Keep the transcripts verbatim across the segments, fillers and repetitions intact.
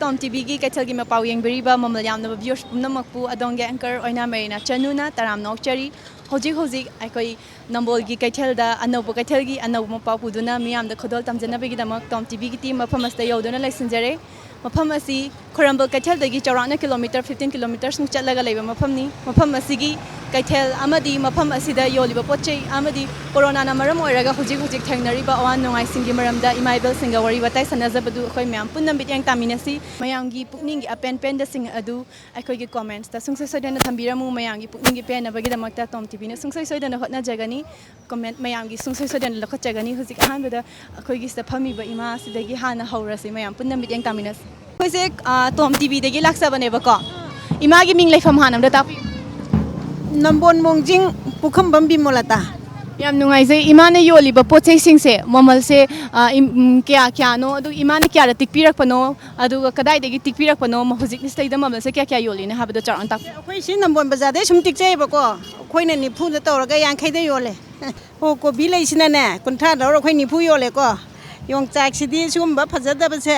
ꯇꯣꯝ ꯇꯤꯚꯤꯒꯤ ꯀꯩꯊꯦꯜꯒꯤ ꯃꯄꯥꯎ ꯌꯦꯡꯕꯤꯔꯤꯕ ꯃꯃꯜ ꯌꯥꯝꯂꯕ viewers ꯄꯨꯝꯅꯃꯛꯄꯨ ꯑꯗꯣꯝꯒꯤ anchor ꯑꯣꯏꯅ ꯃꯩꯔꯩꯅ ꯆꯅꯨꯅ ꯇꯔꯥꯝꯅ ꯑꯣꯛꯆꯔꯤ꯫ ꯍꯧꯖꯤꯛ ꯍꯧꯖꯤꯛ ꯑꯩꯈꯣꯏ ꯅꯝꯕꯣꯜꯒꯤ ꯀꯩꯊꯦꯜꯗ, ꯑꯅꯧꯕ ꯀꯩꯊꯦꯜꯒꯤ ꯑꯅꯧꯕ ꯃꯄꯥꯎ ꯄꯨꯗꯨꯅ ꯃꯤꯌꯥꯝꯗ ꯈꯨꯗꯣꯜ ꯇꯝꯖꯅꯕꯒꯤꯗꯃꯛ ꯇꯣꯝ ꯇꯤꯚꯤꯒꯤ team ꯃꯐꯝ ꯑꯁꯤꯗ ꯌꯧꯗꯨꯅ ꯂꯩꯁꯤꯟꯖꯔꯦ꯫ ꯃꯐꯝ ꯑꯁꯤ ꯈꯣꯏꯔꯝꯕ ꯀꯩꯊꯦꯜꯗꯒꯤ ꯆꯥꯎꯔꯥꯛꯅ kilometre fifteen kilometres ꯃꯨꯛ ꯆꯠꯂꯒ ꯂꯩꯕ ꯃꯐꯝꯅꯤ꯫ ꯃꯐꯝ ꯑꯁꯤꯒꯤ ꯀꯩꯊꯦꯜ ꯑꯃꯗꯤ ꯃꯐꯝ ꯑꯁꯤꯗ ꯌꯣꯜꯂꯤꯕ ꯄꯣꯠ ꯆꯩ ꯑꯃꯗꯤ ꯀꯣꯔꯣꯅꯥꯅ ꯃꯔꯝ ꯑꯣꯏꯔꯒ ꯍꯧꯖꯤꯛ ꯍꯧꯖꯤꯛ ꯊꯦꯡꯅꯔꯤꯕ ꯑꯋꯥ ꯅꯨꯡꯉꯥꯏꯁꯤꯡꯒꯤ ꯃꯔꯝꯗ ꯏꯃꯥ ꯏꯕꯦꯜꯁꯤꯡꯒ ꯋꯥꯔꯤ ꯋꯥꯇꯥꯏ ꯁꯥꯟꯅꯖꯕꯗꯨ ꯑꯩꯈꯣꯏ ꯃꯌꯥꯝ ꯄꯨꯟꯅ ꯃꯤꯠꯌꯦꯡ ꯇꯥꯃꯤꯟꯅꯁꯤ꯫ ꯃꯌꯥꯝꯒꯤ ꯄꯨꯛꯅꯤꯡꯒꯤ ꯑꯄꯦꯟ ꯄꯦꯟꯗꯁꯤꯡ ꯑꯗꯨ ꯑꯩꯈꯣꯏꯒꯤ comments ꯇ ꯁꯨꯡꯁꯣꯏ ꯁꯣꯏꯗꯅ ꯊꯝꯕꯤꯔꯝꯃꯨ꯫ ꯃꯌꯥꯝꯒꯤ ꯄꯨꯛꯅꯤꯡꯒꯤ ꯄꯦꯟꯅꯕꯒꯤꯗꯃꯛꯇ ꯇꯣꯝ ꯇꯤꯚꯤꯅ ꯁꯨꯡꯁꯣꯏ ꯁꯣꯏꯗꯅ ꯍꯣꯠꯅꯖꯒꯅꯤ꯫ Comment ꯃꯌꯥꯝꯒꯤ ꯁꯨꯡꯁꯣꯏ ꯁꯣꯏꯗꯅ ꯂꯧꯈꯠꯆꯒꯅꯤ꯫ ꯍꯧꯖꯤꯛ ꯑꯍꯥꯟꯕꯗ ꯑꯩꯈꯣꯏꯒꯤ ꯁꯤꯗ ꯐꯝꯃꯤꯕ ꯏꯃꯥꯁꯤꯗꯒꯤ ꯍꯥꯟꯅ ꯍꯧꯔꯁꯤ, ꯃꯌꯥꯝ ꯄꯨꯟꯅ ꯃꯤꯠꯌꯦꯡ ꯇꯥꯃꯤꯟꯅꯁꯤ꯫ ꯑꯩꯈꯣꯏꯁꯦ, ꯑ, ꯇꯣꯝ ꯇꯤꯚꯤꯗꯒꯤ ꯂꯥꯛꯆꯕꯅꯦꯕꯀꯣ꯫ ꯏꯃꯥꯒꯤ ꯃꯤꯡ ꯂꯩꯐꯝ ꯍꯥꯟꯅ ꯑꯝꯇ ꯇꯥꯛꯄꯤꯌꯨ꯫ ꯅꯝꯕꯣꯟ ꯃꯣꯡꯖꯤꯡ, ꯄꯨꯈꯝꯕꯝ ꯕꯤꯃꯣꯂꯇꯥ꯫ ꯌꯥꯝ ꯅꯨꯡꯉꯥꯏꯖꯩ꯫ ꯏꯃꯥꯅ ꯌꯣꯜꯂꯤꯕ ꯄꯣꯠ ꯆꯩꯁꯤꯡꯁꯦ ꯃꯃꯜꯁꯦ, ꯑ, ꯏꯝ-, ꯎꯝ, ꯀꯌꯥ ꯀꯌꯥꯅꯣ, ꯑꯗꯨꯒ ꯏꯃꯥꯅ ꯀꯌꯥꯗ ꯇꯦꯛꯄꯤꯔꯛꯄꯅꯣ, ꯑꯗꯨꯒ ꯀꯗꯥꯏꯗꯒꯤ ꯇꯦꯛꯄꯤꯔꯛꯄꯅꯣ, ꯃ-, ꯍꯧꯖꯤꯛ ꯁꯤꯗꯩꯗ ꯃꯃꯜꯁꯦ ꯀꯌꯥ ꯀꯌꯥ ꯌꯣꯜꯂꯤꯅꯣ ꯍꯥꯏꯕꯗꯣ ꯆꯥꯎꯔꯥꯛꯅ ꯇꯥꯛꯄꯤꯌꯨ꯫ ꯑꯩꯈꯣꯏ ꯁꯤ ꯅꯝꯕꯣꯟ ꯕꯖꯥꯔꯗꯩ ꯁꯨꯝ ꯇꯦꯛꯆꯩꯌꯦꯕꯀꯣ꯫ ꯑꯩꯈꯣꯏꯅ ꯅꯤꯐꯨꯗ ꯇꯧꯔꯒ ꯌꯥꯡꯈꯩꯗ ꯌꯣꯜꯂꯦ꯫ ꯑꯣ, ꯀꯣꯕꯤ ꯂꯩꯁꯤꯅꯅꯦ, ꯀꯨꯟꯊ꯭ꯔꯥ ꯂꯧꯔ ꯑꯩꯈꯣꯏ ꯅꯤꯐꯨ ꯌꯣꯜꯂꯦꯀꯣ꯫ ꯌꯣꯡꯆꯥꯛꯁꯤꯗꯤ ꯁꯤꯒꯨꯝꯕ ꯐꯖꯗꯕꯁꯦ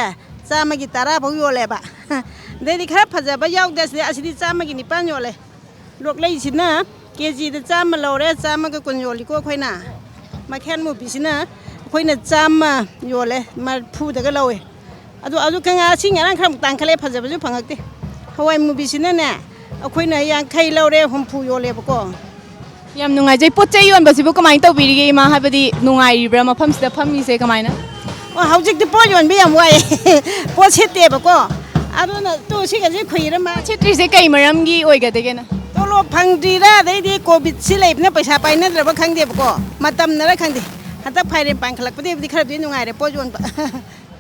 ꯆꯥꯝꯃꯒꯤ ꯇꯔꯥ ꯐꯥꯎ ꯌꯣꯜꯂꯦꯕ꯫ ꯑꯗꯩꯗꯤ ꯈꯔ ꯐꯖꯕ ꯌꯥꯎꯗꯦ, ꯑꯁꯤꯗꯤ, ꯑꯁꯤꯗꯤ ꯆꯥꯝꯃꯒꯤ ꯅꯤꯄꯥꯟ ꯌꯣꯜꯂꯦ꯫ ꯂꯣꯛꯂꯩꯁꯤꯅ ꯀꯦꯖꯤꯗ ꯆꯥꯝꯃ ꯂꯧꯔꯦ, ꯆꯥꯝꯃꯒ ꯀꯨꯟ ꯌꯣꯜꯂꯤꯀꯣ ꯑꯩꯈꯣꯏꯅ꯫ ꯃꯈꯦꯟ ꯃꯨꯕꯤꯁꯤꯅ ꯑꯩꯈꯣꯏꯅ ꯆꯥꯝꯃ ꯌꯣꯜꯂꯦ, ꯃꯔꯤꯐꯨꯗꯒ ꯂꯧꯋꯦ꯫ ꯑꯗꯣ ꯑꯗꯨ ꯀꯪꯉꯥ ꯑꯁꯤ ꯉꯔꯥꯡ ꯈꯔ ꯑꯃꯨꯛ ꯇꯥꯡꯈꯠꯂꯦ, ꯐꯖꯕꯁꯨ ꯐꯪꯉꯛꯇꯦ꯫ ꯍꯋꯥꯏ ꯃꯨꯕꯤꯁꯤꯅꯅꯦ, ꯑꯩꯈꯣꯏꯅ ꯌꯥꯡꯈꯩ ꯂꯧꯔꯦ, ꯍꯨꯝꯐꯨ ꯌꯣꯜꯂꯦꯕꯀꯣ꯫ ꯌꯥꯝ ꯅꯨꯡꯉꯥꯏꯖꯩ꯫ ꯄꯣꯠ ꯆꯩ ꯌꯣꯟꯕꯁꯤꯕꯨ ꯀꯃꯥꯏꯅ ꯇꯧꯕꯤꯔꯤꯒꯦ, ꯏꯃꯥ? ꯍꯥꯏꯕꯗꯤ ꯅꯨꯡꯉꯥꯏꯔꯤꯕ꯭ꯔꯥ ꯃꯐꯝꯁꯤꯗ ꯐꯝꯃꯤꯁꯦ ꯀꯃꯥꯏꯅ? ꯑꯣ, ꯍꯧꯖꯤꯛꯇꯤ ꯄꯣꯠ ꯌꯣꯟꯕ ꯌꯥꯝ ꯋꯥꯏꯑꯦ꯫ ꯄꯣꯠ ꯁꯤꯠꯇꯦꯕꯀꯣ꯫ ꯑꯗꯨꯅ ꯇꯨ ꯁꯤꯒꯁꯦ ꯈꯨꯏꯔ ꯃꯥ-, ꯄꯣꯠ ꯁꯤꯠꯇ꯭ꯔꯤꯁꯦ ꯀꯩ ꯃꯔꯝꯒꯤ ꯑꯣꯏꯒꯗꯒꯦꯅ? ꯇꯣꯂꯣꯞ ꯐꯪꯗ꯭ꯔꯤꯔꯥ, ꯑꯗꯩꯗꯤ ꯀꯣꯚꯤꯠꯁꯤ ꯂꯩꯕꯅ ꯄꯩꯁꯥ ꯄꯥꯏꯅꯗ꯭ꯔꯕ ꯈꯪꯗꯦꯕꯀꯣ, ꯃꯇꯝꯅꯔ ꯈꯪꯗꯦ꯫ ꯍꯟꯗꯛ ꯐꯥꯏꯔꯦꯟ ꯄꯥꯟꯈꯠꯂꯛꯄꯗꯩꯕꯨꯗꯤ ꯈꯔꯗꯤ ꯅꯨꯡꯉꯥꯏꯔꯦ ꯄꯣꯠ ꯌꯣꯟꯕ꯫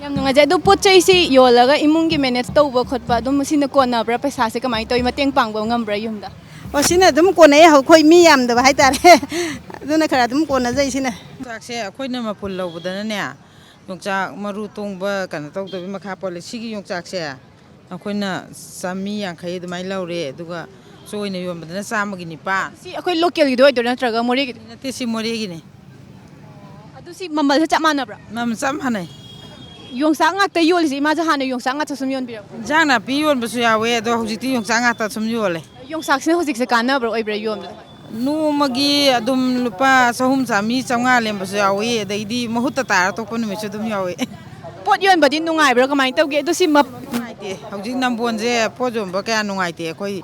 ꯌꯥꯝ ꯅꯨꯡꯉꯥꯏꯖꯩ꯫ ꯑꯗꯨ ꯄꯣꯠ ꯆꯩꯁꯤ ꯌꯣꯜꯂꯒ ꯏꯃꯨꯡꯒꯤ manage ꯇꯧꯕ ꯈꯣꯠꯄ ꯑꯗꯨꯝ ꯁꯤꯅ ꯀꯣꯟꯅꯕ꯭ꯔꯥ? ꯄꯩꯁꯥꯁꯦ ꯀꯃꯥꯏꯅ ꯇꯧꯋꯤ? ꯃꯇꯦꯡ ꯄꯥꯡꯕ ꯉꯝꯕ꯭ꯔꯥ ꯌꯨꯝꯗ? ꯑꯣ, ꯁꯤꯅ ꯑꯗꯨꯝ ꯀꯣꯟꯅꯩ, ꯑꯩꯈꯣꯏ ꯃꯤ ꯌꯥꯝꯗꯕ ꯍꯥꯏꯇꯥꯔꯦ꯫ ꯑꯗꯨꯅ ꯈꯔ ꯑꯗꯨꯝ ꯀꯣꯟꯅꯖꯩ ꯁꯤꯅ꯫ ꯌꯣꯡꯆꯥꯛꯁꯦ ꯑꯩꯈꯣꯏꯅ ꯃꯄꯨꯜ ꯂꯧꯕꯗꯅꯅꯦ, ꯌꯣꯡꯆꯥꯛ ꯃꯔꯨ ꯇꯣꯡꯕ ꯀꯩꯅꯣ ꯇꯧꯗꯕꯤ ꯃꯈꯥ ꯄꯣꯜꯂꯦ꯫ ꯁꯤꯒꯤ ꯌꯣꯡꯆꯥꯛꯁꯦ ꯑꯩꯈꯣꯏꯅ ꯆꯥꯝꯃꯔꯤ ꯌꯥꯡꯈꯩ ꯑꯗꯨꯃꯥꯏꯅ ꯂꯧꯔꯦ, ꯑꯗꯨꯒ ꯆꯣꯏꯅ ꯌꯣꯟꯕꯗꯅ ꯆꯥꯝꯃꯒꯤ ꯅꯤꯄꯥꯟ꯫ ꯁꯤ ꯑꯩꯈꯣꯏ localꯒꯤꯗꯣ ꯑꯣꯏꯗꯣꯏꯔꯥ ꯅꯠꯇ꯭ꯔꯒ ꯃꯣꯔꯦꯒꯤꯗꯣ? ꯅꯠꯇꯦ, ꯁꯤ ꯃꯣꯔꯦꯒꯤꯅꯦ꯫ ꯑꯗꯨ ꯁꯤ ꯃꯃꯜꯁꯦ ꯆꯞ ꯃꯥꯟꯅꯕ꯭ꯔꯥ? ꯃꯃꯜ ꯆꯞ ꯃꯥꯟꯅꯩ꯫ ꯌꯣꯡꯆꯥꯛ ꯉꯥꯛꯇ ꯌꯣꯜꯂꯤꯁꯦ, ꯏꯃꯥꯁꯦ ꯍꯥꯟꯅ ꯌꯣꯡꯆꯥꯛ ꯉꯥꯛꯇ ꯁꯨꯝ ꯌꯣꯟꯕꯤꯔꯛꯄ꯭ꯔꯣ? ꯏꯟꯖꯥꯡ ꯅꯥꯄꯤ ꯌꯣꯟꯕꯁꯨ ꯌꯥꯎꯋꯦ, ꯑꯗꯣ ꯍꯧꯖꯤꯛꯇꯤ ꯌꯣꯡꯆꯥꯛ ꯉꯥꯛꯇ ꯁꯨꯝ ꯌꯣꯜꯂꯦ꯫ ꯌꯣꯡꯆꯥꯛꯁꯤꯅ ꯍꯧꯖꯤꯛꯁꯦ ꯀꯥꯟꯅꯕ꯭ꯔꯣ, ꯑꯣꯏꯕ꯭ꯔꯥ ꯌꯣꯟꯕꯗ? ꯅꯣꯡꯃꯒꯤ ꯑꯗꯨꯝ ꯂꯨꯄꯥ ꯆꯍꯨꯝ, ꯆꯥꯝꯃꯔꯤ, ꯆꯥꯝꯃꯉꯥ ꯂꯦꯝꯕꯁꯨ ꯌꯥꯎꯏ, ꯑꯗꯩꯗꯤ ꯃꯍꯨꯠꯇ ꯇꯥꯔ ꯇꯣꯛꯄ ꯅꯨꯃꯤꯠꯁꯨ ꯑꯗꯨꯝ ꯌꯥꯎꯏ꯫ ꯄꯣꯠ ꯌꯣꯟꯕꯗꯤ ꯅꯨꯡꯉꯥꯏꯕ꯭ꯔꯥ, ꯀꯃꯥꯏꯅ ꯇꯧꯒꯦ? ꯑꯗꯨ ꯁꯤ ꯃꯞ- ꯅꯨꯡꯉꯥꯏꯇꯦ꯫ ꯍꯧꯖꯤꯛ ꯅꯝꯕꯣꯟꯁꯦ ꯄꯣꯠ ꯌꯣꯟꯕ ꯀꯌꯥ ꯅꯨꯡꯉꯥꯏꯇꯦ꯫ ꯑꯩꯈꯣꯏ,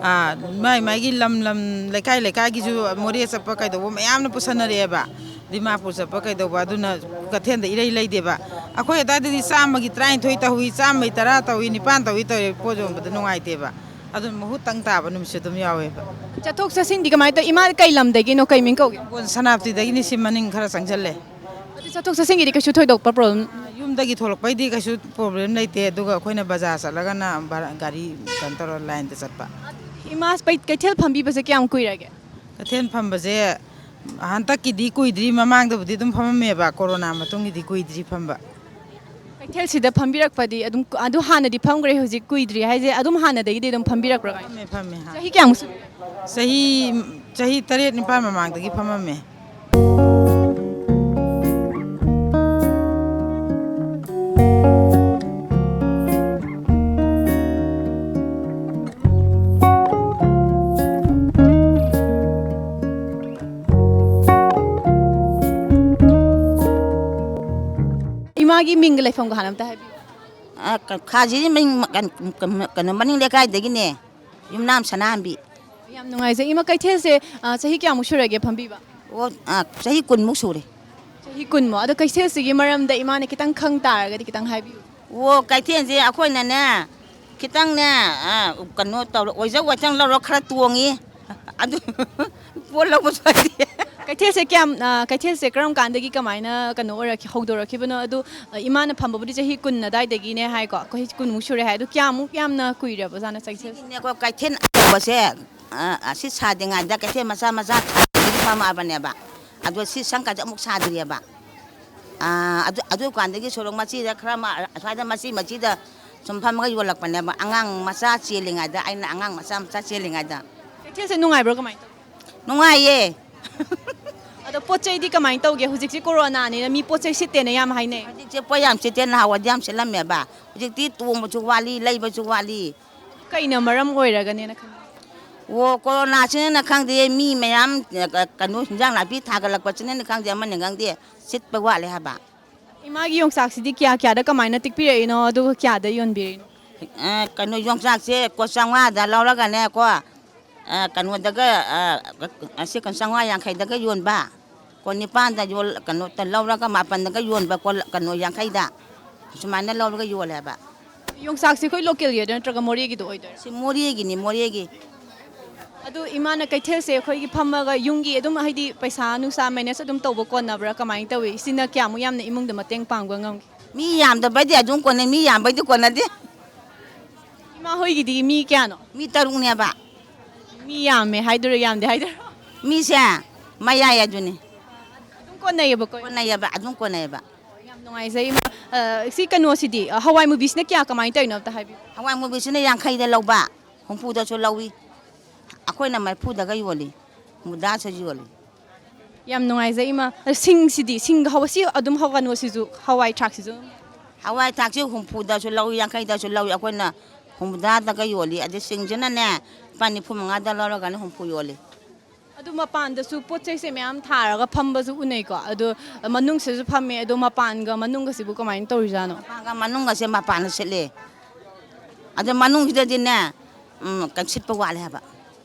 ꯑꯥ, ꯃꯥꯏ ꯃꯥꯏꯒꯤ ꯂꯝ ꯂꯝ, ꯂꯩꯀꯥꯏ ꯂꯩꯀꯥꯏꯒꯤꯁꯨ ꯃꯣꯔꯦ ꯆꯠꯄ ꯀꯩꯗꯧꯕ ꯃꯌꯥꯝꯅ ꯄꯨꯁꯟꯅꯔꯛꯑꯦꯕ, ꯗꯤꯃꯥꯄꯨꯔ ꯆꯠꯄ ꯀꯩꯗꯧꯕ, ꯑꯗꯨꯅ ꯀꯩꯊꯦꯜꯗ ꯏꯔꯩ ꯂꯩꯗꯦꯕ꯫ ꯑꯩꯈꯣꯏ ꯑꯗꯥꯏꯗꯗꯤ ꯆꯥꯝꯃꯒꯤ ꯇꯔꯥꯅꯤꯊꯣꯏ ꯇꯧꯏ, ꯆꯥꯝꯃꯒꯤ ꯇꯔꯥ ꯇꯧꯏ, ꯅꯤꯄꯥꯟ ꯇꯧꯏ, ꯇꯧꯏ꯫ ꯄꯣꯠ ꯌꯣꯟꯕꯗ ꯅꯨꯡꯉꯥꯏꯇꯦꯕ꯫ ꯑꯗꯨꯅ ꯃꯍꯨꯠꯇꯪ ꯇꯥꯕ ꯅꯨꯃꯤꯠꯁꯨ ꯑꯗꯨꯝ ꯌꯥꯎꯋꯦꯕ꯫ ꯆꯠꯊꯣꯛ ꯆꯠꯁꯤꯟꯗꯤ ꯀꯃꯥꯏꯅ ꯇꯧ? ꯏꯃꯥ ꯀꯩ ꯂꯝꯗꯒꯤꯅꯣ, ꯀꯩ ꯃꯤꯡ ꯀꯧꯒꯦ? ꯅꯝꯕꯣꯜ ꯁꯅꯥꯄꯇꯤꯗꯒꯤꯅꯤ, ꯁꯤ ꯃꯅꯤꯡ ꯈꯔ ꯆꯪꯁꯤꯜꯂꯦ꯫ ꯑꯗꯨ ꯆꯠꯊꯣꯛ ꯆꯠꯁꯤꯟꯒꯤꯗꯤ ꯀꯩꯁꯨ ꯊꯣꯏꯗꯣꯛꯄ ꯄ꯭ꯔꯣꯕ꯭ꯂꯦꯝ? ꯌꯨꯝꯗꯒꯤ ꯊꯣꯛꯂꯛꯄꯩꯗꯤ ꯀꯩꯁꯨ ꯄ꯭ꯔꯣꯕ꯭ꯂꯦꯝ ꯂꯩꯇꯦ, ꯑꯗꯨꯒ ꯑꯩꯈꯣꯏꯅ ꯕꯖꯥꯔ ꯆꯠꯂꯒꯅ ꯚꯔꯥ, ꯒꯥꯔꯤ ꯀꯩꯅꯣ ꯇꯧꯔ ꯂꯥꯏꯟꯗ ꯆꯠꯄ꯫ ꯏꯃꯥ ꯄꯩ- ꯀꯩꯊꯦꯜ ꯐꯝꯕꯤꯕꯁꯦ ꯀꯌꯥꯝ ꯀꯨꯏꯔꯒꯦ? ꯀꯩꯊꯦꯜ ꯐꯝꯕꯁꯦ ꯍꯟꯗꯛꯀꯤꯗꯤ ꯀꯨꯏꯗ꯭ꯔꯤ, ꯃꯃꯥꯡꯗꯕꯨꯗꯤ ꯑꯗꯨꯝ ꯐꯝꯃꯝꯃꯦꯕ, ꯀꯣꯔꯣꯅꯥ ꯃꯇꯨꯡꯒꯤꯗꯤ ꯀꯨꯏꯗ꯭ꯔꯤ ꯐꯝꯕ꯫ ꯀꯩꯊꯦꯜꯁꯤꯗ ꯐꯝꯕꯤꯔꯛꯄꯗꯤ ꯑꯗꯨꯝ, ꯑꯗꯨ ꯍꯥꯟꯅꯗꯤ ꯐꯝꯈ꯭ꯔꯦ, ꯍꯧꯖꯤꯛ ꯀꯨꯏꯗ꯭ꯔꯤ ꯍꯥꯏꯁꯦ, ꯑꯗꯨꯝ ꯍꯥꯟꯅꯗꯒꯤꯗꯤ ꯑꯗꯨꯝ ꯐꯝꯕꯤꯔꯛꯄ꯭ꯔꯥ ꯀꯃꯥꯏꯅ? ꯐꯝꯃꯦ, ꯐꯝꯃꯦ, ꯍꯥ꯫ ꯆꯍꯤ ꯀꯌꯥꯃꯨꯛ ꯁꯨꯔꯦ? ꯆꯍꯤ, ꯆꯍꯤ ꯇꯔꯦꯠ ꯅꯤꯄꯥꯜ ꯃꯃꯥꯡꯗꯒꯤ ꯐꯝꯃꯝꯃꯦ꯫ ꯏꯃꯥꯒꯤ ꯃꯤꯡꯒ ꯂꯩꯐꯝꯒ ꯍꯥꯟꯅ ꯑꯝꯇ ꯍꯥꯏꯕꯤꯌꯨ꯫ ꯑ, ꯀ- ꯈꯥꯖꯤꯔꯤ ꯃꯤꯡ ꯀꯩꯅꯣ, ꯀꯩꯅꯣ, ꯃꯅꯤꯡ ꯂꯩꯀꯥꯏꯗꯒꯤꯅꯦ꯫ ꯌꯨꯝꯅꯥꯝ ꯁꯅꯥꯍꯟꯕꯤ꯫ ꯌꯥꯝ ꯅꯨꯡꯉꯥꯏꯖꯩ꯫ ꯏꯃꯥ, ꯀꯩꯊꯦꯜꯁꯦ, ꯑ, ꯆꯍꯤ ꯀꯌꯥꯃꯨꯛ ꯁꯨꯔꯒꯦ ꯐꯝꯕꯤꯕ? ꯑꯣ, ꯑ, ꯆꯍꯤ ꯀꯨꯟꯃꯨꯛ ꯁꯨꯔꯦ꯫ ꯆꯍꯤ ꯀꯨꯟꯃꯨꯛ꯫ ꯑꯗꯣ ꯀꯩꯊꯦꯜꯁꯤꯒꯤ ꯃꯔꯝꯗ ꯏꯃꯥꯅ ꯈꯤꯇꯪ ꯈꯪ ꯇꯥꯔꯒꯗꯤ ꯈꯤꯇꯪ ꯍꯥꯏꯕꯤꯌꯨ꯫ ꯑꯣ, ꯀꯩꯊꯦꯜꯁꯦ ꯑꯩꯈꯣꯏꯅꯅꯦ, ꯈꯤꯇꯪꯅꯦ, ꯑ, ꯀꯩꯅꯣ ꯇꯧꯔ, ꯑꯣꯏꯖ ꯋꯥꯆꯪ ꯂꯧꯔ ꯈꯔ ꯇꯣꯡꯉꯤ꯫ ꯑꯗꯨ ꯄꯣꯠ ꯂꯧꯕꯁꯨ ꯍꯩꯇꯦ꯫ ꯀꯩꯊꯦꯜꯁꯦ ꯀꯌꯥꯝ, ꯑ, ꯀꯩꯊꯦꯜꯁꯦ ꯀꯔꯝ ꯀꯥꯟꯗꯒꯤ ꯀꯃꯥꯏꯅ ꯀꯩꯅꯣ ꯑꯣꯏꯔꯛꯈꯤ, ꯍꯧꯗꯣꯔꯛꯈꯤꯕꯅꯣ? ꯑꯗꯨ, ꯑ, ꯏꯃꯥꯅ ꯐꯝꯕꯕꯨꯗꯤ ꯆꯍꯤ ꯀꯨꯟ ꯑꯗꯥꯏꯗꯒꯤꯅꯦ ꯍꯥꯏꯀꯣ, ꯑꯩꯈꯣꯏ ꯀꯨꯟꯃꯨꯛ ꯁꯨꯔꯦ ꯍꯥꯏ꯫ ꯑꯗꯨ ꯀꯌꯥꯃꯨꯛ ꯌꯥꯝꯅ ꯀꯨꯏꯔꯕꯖꯥꯠꯅꯣ ꯀꯩꯊꯦꯜꯁꯦ? ꯁꯤꯒꯤꯅꯦꯀꯣ, ꯀꯩꯊꯦꯜ ꯑꯆꯧꯕꯁꯦ, ꯑ, ꯑꯁꯤ ꯁꯥꯗ꯭ꯔꯤꯉꯩꯗ ꯀꯩꯊꯦꯜ ꯃꯆꯥ ꯃꯆꯥ ꯁꯥꯗ꯭ꯔꯤꯉꯩꯗꯒꯤ ꯐꯝꯃꯛꯑꯕꯅꯦꯕ꯫ ꯑꯗꯣ ꯁꯤ ꯁꯪꯀꯥꯁꯦ ꯑꯃꯨꯛ ꯁꯥꯗ꯭ꯔꯤꯑꯕ꯫ ꯑ, ꯑꯗꯨ, ꯑꯗꯨꯀꯥꯟꯗꯒꯤ ꯁꯣꯔꯣꯛ ꯃꯆꯤꯗ ꯈꯔ ꯑꯃ, ꯑꯁ꯭ꯋꯥꯏꯗ ꯃꯆꯤ ꯃꯆꯤꯗ ꯁꯨꯝ ꯐꯝꯃꯒ ꯌꯣꯜꯂꯛꯄꯅꯦꯕ꯫ ꯑꯉꯥꯡ ꯃꯆꯥ ꯆꯦꯜꯂꯤꯉꯩꯗ, ꯑꯩꯅ ꯑꯉꯥꯡ ꯃꯆꯥ ꯃꯆꯥ ꯆꯦꯜꯂꯤꯉꯩꯗ꯫ ꯀꯩꯊꯦꯜꯁꯦ ꯅꯨꯡꯉꯥꯏꯕ꯭ꯔꯣ, ꯀꯃꯥꯏꯅ ꯇꯧꯒꯦ? ꯅꯨꯡꯉꯥꯏꯌꯦ꯫ ꯑꯗꯣ ꯄꯣꯠ ꯆꯩꯗꯤ ꯀꯃꯥꯏꯅ ꯇꯧꯒꯦ? ꯍꯧꯖꯤꯛꯁꯤ ꯀꯣꯔꯣꯅꯥꯅꯤꯅ ꯃꯤ ꯄꯣꯠ ꯆꯩ ꯁꯤꯠꯇꯦꯅ ꯌꯥꯝ ꯍꯥꯏꯅꯩ꯫ ꯍꯧꯖꯤꯛꯁꯦ ꯄꯣꯠ ꯌꯥꯝ ꯁꯤꯠꯇꯦ, ꯅꯍꯥꯟꯋꯥꯏꯗꯤ ꯌꯥꯝ ꯁꯤꯠꯂꯝꯃꯦꯕ꯫ ꯍꯧꯖꯤꯛꯇꯤ ꯇꯣꯡꯕꯁꯨ ꯋꯥꯠꯂꯤ, ꯂꯩꯕꯁꯨ ꯋꯥꯠꯂꯤ꯫ ꯀꯩꯅ ꯃꯔꯝ ꯑꯣꯏꯔꯒꯅꯦꯅ ꯈꯟꯕ? ꯑꯣ, ꯀꯣꯔꯣꯅꯥꯁꯤꯅꯅ ꯈꯪꯗꯦ, ꯃꯤ ꯃꯌꯥꯝ, ꯑ, ꯀꯩꯅꯣ, ꯍꯤꯟꯖꯥꯡ ꯅꯥꯄꯤ ꯊꯥꯒꯠꯂꯛꯄꯁꯤꯅꯅ ꯈꯪꯗꯦ, ꯑꯃꯅ ꯈꯪꯗꯦ, ꯁꯤꯠꯄ ꯋꯥꯠꯂꯦ ꯍꯥꯏꯕ꯫ ꯏꯃꯥꯒꯤ ꯌꯣꯡꯆꯥꯛꯁꯤꯗꯤ ꯀꯌꯥ ꯀꯌꯥꯗ ꯀꯃꯥꯏꯅ ꯇꯤꯛꯄꯤꯔꯛꯏꯅꯣ, ꯑꯗꯨꯒ ꯀꯌꯥꯗ ꯌꯣꯟꯕꯤꯔꯛꯏꯅꯣ? ꯑ, ꯀꯩꯅꯣ, ꯌꯣꯡꯆꯥꯛꯁꯦ ꯀꯣ ꯆꯥꯝꯃꯉꯥꯗ ꯂꯧꯔꯒꯅꯦꯀꯣ, ꯑ, ꯀꯩꯅꯣꯗꯒ, ꯑ, ꯑꯁꯤ ꯀꯩꯅꯣ, ꯆꯥꯝꯃꯉꯥ ꯌꯥꯡꯈꯩꯗꯒ ꯌꯣꯟꯕ, ꯀꯣ ꯅꯤꯄꯥꯟꯗ ꯌꯣꯜ-, ꯀꯩꯅꯣ ꯇ-, ꯂꯧꯔꯒ ꯃꯥꯄꯟꯗꯒ ꯌꯣꯟꯕ, ꯀꯣ ꯀꯩꯅꯣ, ꯌꯥꯡꯈꯩꯗ ꯁꯨꯃꯥꯏꯅ ꯂꯧꯔꯒ ꯌꯣꯜꯂꯦꯕ꯫ ꯌꯣꯡꯆꯥꯛꯁꯦ ꯑꯩꯈꯣꯏ ꯂꯣꯀꯦꯜꯒꯤ ꯑꯣꯏꯗꯣꯏ ꯅꯠꯇ꯭ꯔꯒ ꯃꯣꯔꯦꯒꯤꯗꯣ ꯑꯣꯏꯗꯣꯏꯔꯥ? ꯁꯤ ꯃꯣꯔꯦꯒꯤꯅꯤ, ꯃꯣꯔꯦꯒꯤ꯫ ꯑꯗꯨ ꯏꯃꯥꯅ ꯀꯩꯊꯦꯜꯁꯦ ꯑꯩꯈꯣꯏꯒꯤ ꯐꯝꯃꯒ ꯌꯨꯝꯒꯤ ꯑꯗꯨꯝ, ꯍꯥꯏꯗꯤ, ꯄꯩꯁꯥ ꯅꯨꯡꯁꯥ ꯃꯦꯅꯦꯖ ꯑꯗꯨꯝ ꯇꯧꯕ ꯀꯣꯟꯅꯕ꯭ꯔꯥ? ꯀꯃꯥꯏꯅ ꯇꯧꯏ? ꯏꯆꯤꯟꯅ ꯀꯌꯥꯃꯨꯛ ꯌꯥꯝꯅ ꯏꯃꯨꯡꯗ ꯃꯇꯦꯡ ꯄꯥꯡꯕ ꯉꯝꯒꯦ? ꯃꯤ ꯌꯥꯝꯗꯕꯩꯗꯤ ꯑꯗꯨꯝ ꯀꯣꯟꯅꯩ, ꯃꯤ ꯌꯥꯝꯕꯩꯗꯤ ꯀꯣꯟꯅꯗꯦ꯫ ꯏꯃꯥ ꯍꯣꯏꯒꯤꯗꯤ ꯃꯤ ꯀꯌꯥꯅꯣ? ꯃꯤ ꯇꯔꯨꯛꯅꯦꯕ꯫ ꯃꯤ ꯌꯥꯝꯃꯦ ꯍꯥꯏꯗꯣꯏꯔꯣ, ꯌꯥꯝꯗꯦ ꯍꯥꯏꯗꯣꯏꯔꯣ? ꯃꯤꯁꯦ ꯃꯌꯥꯏ ꯑꯗꯨꯅꯤ꯫ ꯑꯗꯨꯝ ꯀꯣꯟꯅꯩꯌꯦꯕꯀꯣ? ꯀꯣꯟꯅꯩꯌꯦꯕ, ꯑꯗꯨꯝ ꯀꯣꯟꯅꯩꯌꯦꯕ꯫ ꯌꯥꯝ ꯅꯨꯡꯉꯥꯏꯖꯩ, ꯏꯃꯥ꯫ ꯑ, ꯁꯤ ꯀꯩꯅꯣꯁꯤꯗꯤ, ꯑ, ꯍꯋꯥꯏ ꯃꯨꯕꯤꯁꯤꯅ ꯀꯌꯥ, ꯀꯃꯥꯏꯅ ꯇꯧꯔꯤꯅꯣ ꯑꯝꯇ ꯍꯥꯏꯕꯤꯌꯨ꯫ ꯍꯋꯥꯏ ꯃꯨꯕꯤꯁꯤꯅ ꯌꯥꯡꯈꯩꯗ ꯂꯧꯕ, ꯍꯨꯝꯐꯨꯗꯁꯨ ꯂꯧꯏ꯫ ꯑꯩꯈꯣꯏꯅ ꯃꯔꯤꯐꯨꯗꯒ ꯌꯣꯜꯂꯤ, ꯍꯨꯝꯐꯨꯇꯔꯥꯁꯨ ꯌꯣꯜꯂꯤ꯫ ꯌꯥꯝ ꯅꯨꯡꯉꯥꯏꯖꯩ, ꯏꯃꯥ꯫ ꯑ, ꯁꯤꯡꯁꯤꯗꯤ, ꯁꯤꯡ ꯍꯧ-, ꯁꯤ ꯑꯗꯨꯝ ꯍꯧ-, ꯀꯩꯅꯣꯁꯤꯁꯨ, ꯍꯋꯥꯏ ꯊ꯭ꯔꯥꯛꯁꯤꯁꯨ? ꯍꯋꯥꯏ ꯊ꯭ꯔꯥꯛꯁꯤ ꯍꯨꯝꯐꯨꯗꯁꯨ ꯂꯧꯏ, ꯌꯥꯡꯈꯩꯗꯁꯨ ꯂꯧꯏ꯫ ꯑꯩꯈꯣꯏꯅ ꯍꯨꯝꯐꯨꯇꯔꯥꯗꯒ ꯌꯣꯜꯂꯤ꯫ ꯑꯗꯩ ꯁꯤꯡꯁꯤꯅꯅꯦ, ꯂꯨꯄꯥ ꯅꯤꯐꯨ ꯃꯉꯥꯗ ꯂꯧꯔꯒꯅ ꯍꯨꯝꯐꯨ ꯌꯣꯜꯂꯤ꯫ ꯑꯗꯨ ꯃꯄꯥꯟꯗꯁꯨ ꯄꯣꯠ ꯆꯩꯁꯦ ꯃꯌꯥꯝ ꯊꯥꯔꯒ ꯐꯝꯕꯁꯨ ꯎꯅꯩꯀꯣ꯫ ꯑꯗꯣ ꯃꯅꯨꯡꯁꯤꯗꯁꯨ ꯐꯝꯃꯦ꯫ ꯑꯗꯣ ꯃꯄꯥꯟꯒ ꯃꯅꯨꯡꯒꯁꯤꯕꯨ ꯀꯃꯥꯏꯅ ꯇꯧꯔꯤꯖꯥꯠꯅꯣ? ꯃꯄꯥꯟꯒ ꯃꯅꯨꯡꯒꯁꯦ ꯃꯄꯥꯟꯅ ꯁꯤꯠꯂꯦ꯫ ꯑꯗꯣ ꯃꯅꯨꯡꯁꯤꯗꯗꯤꯅꯦ, ꯎꯝ, ꯀꯩꯅꯣ, ꯁꯤꯠꯄ ꯋꯥꯠꯂꯦ ꯍꯥꯏꯕ꯫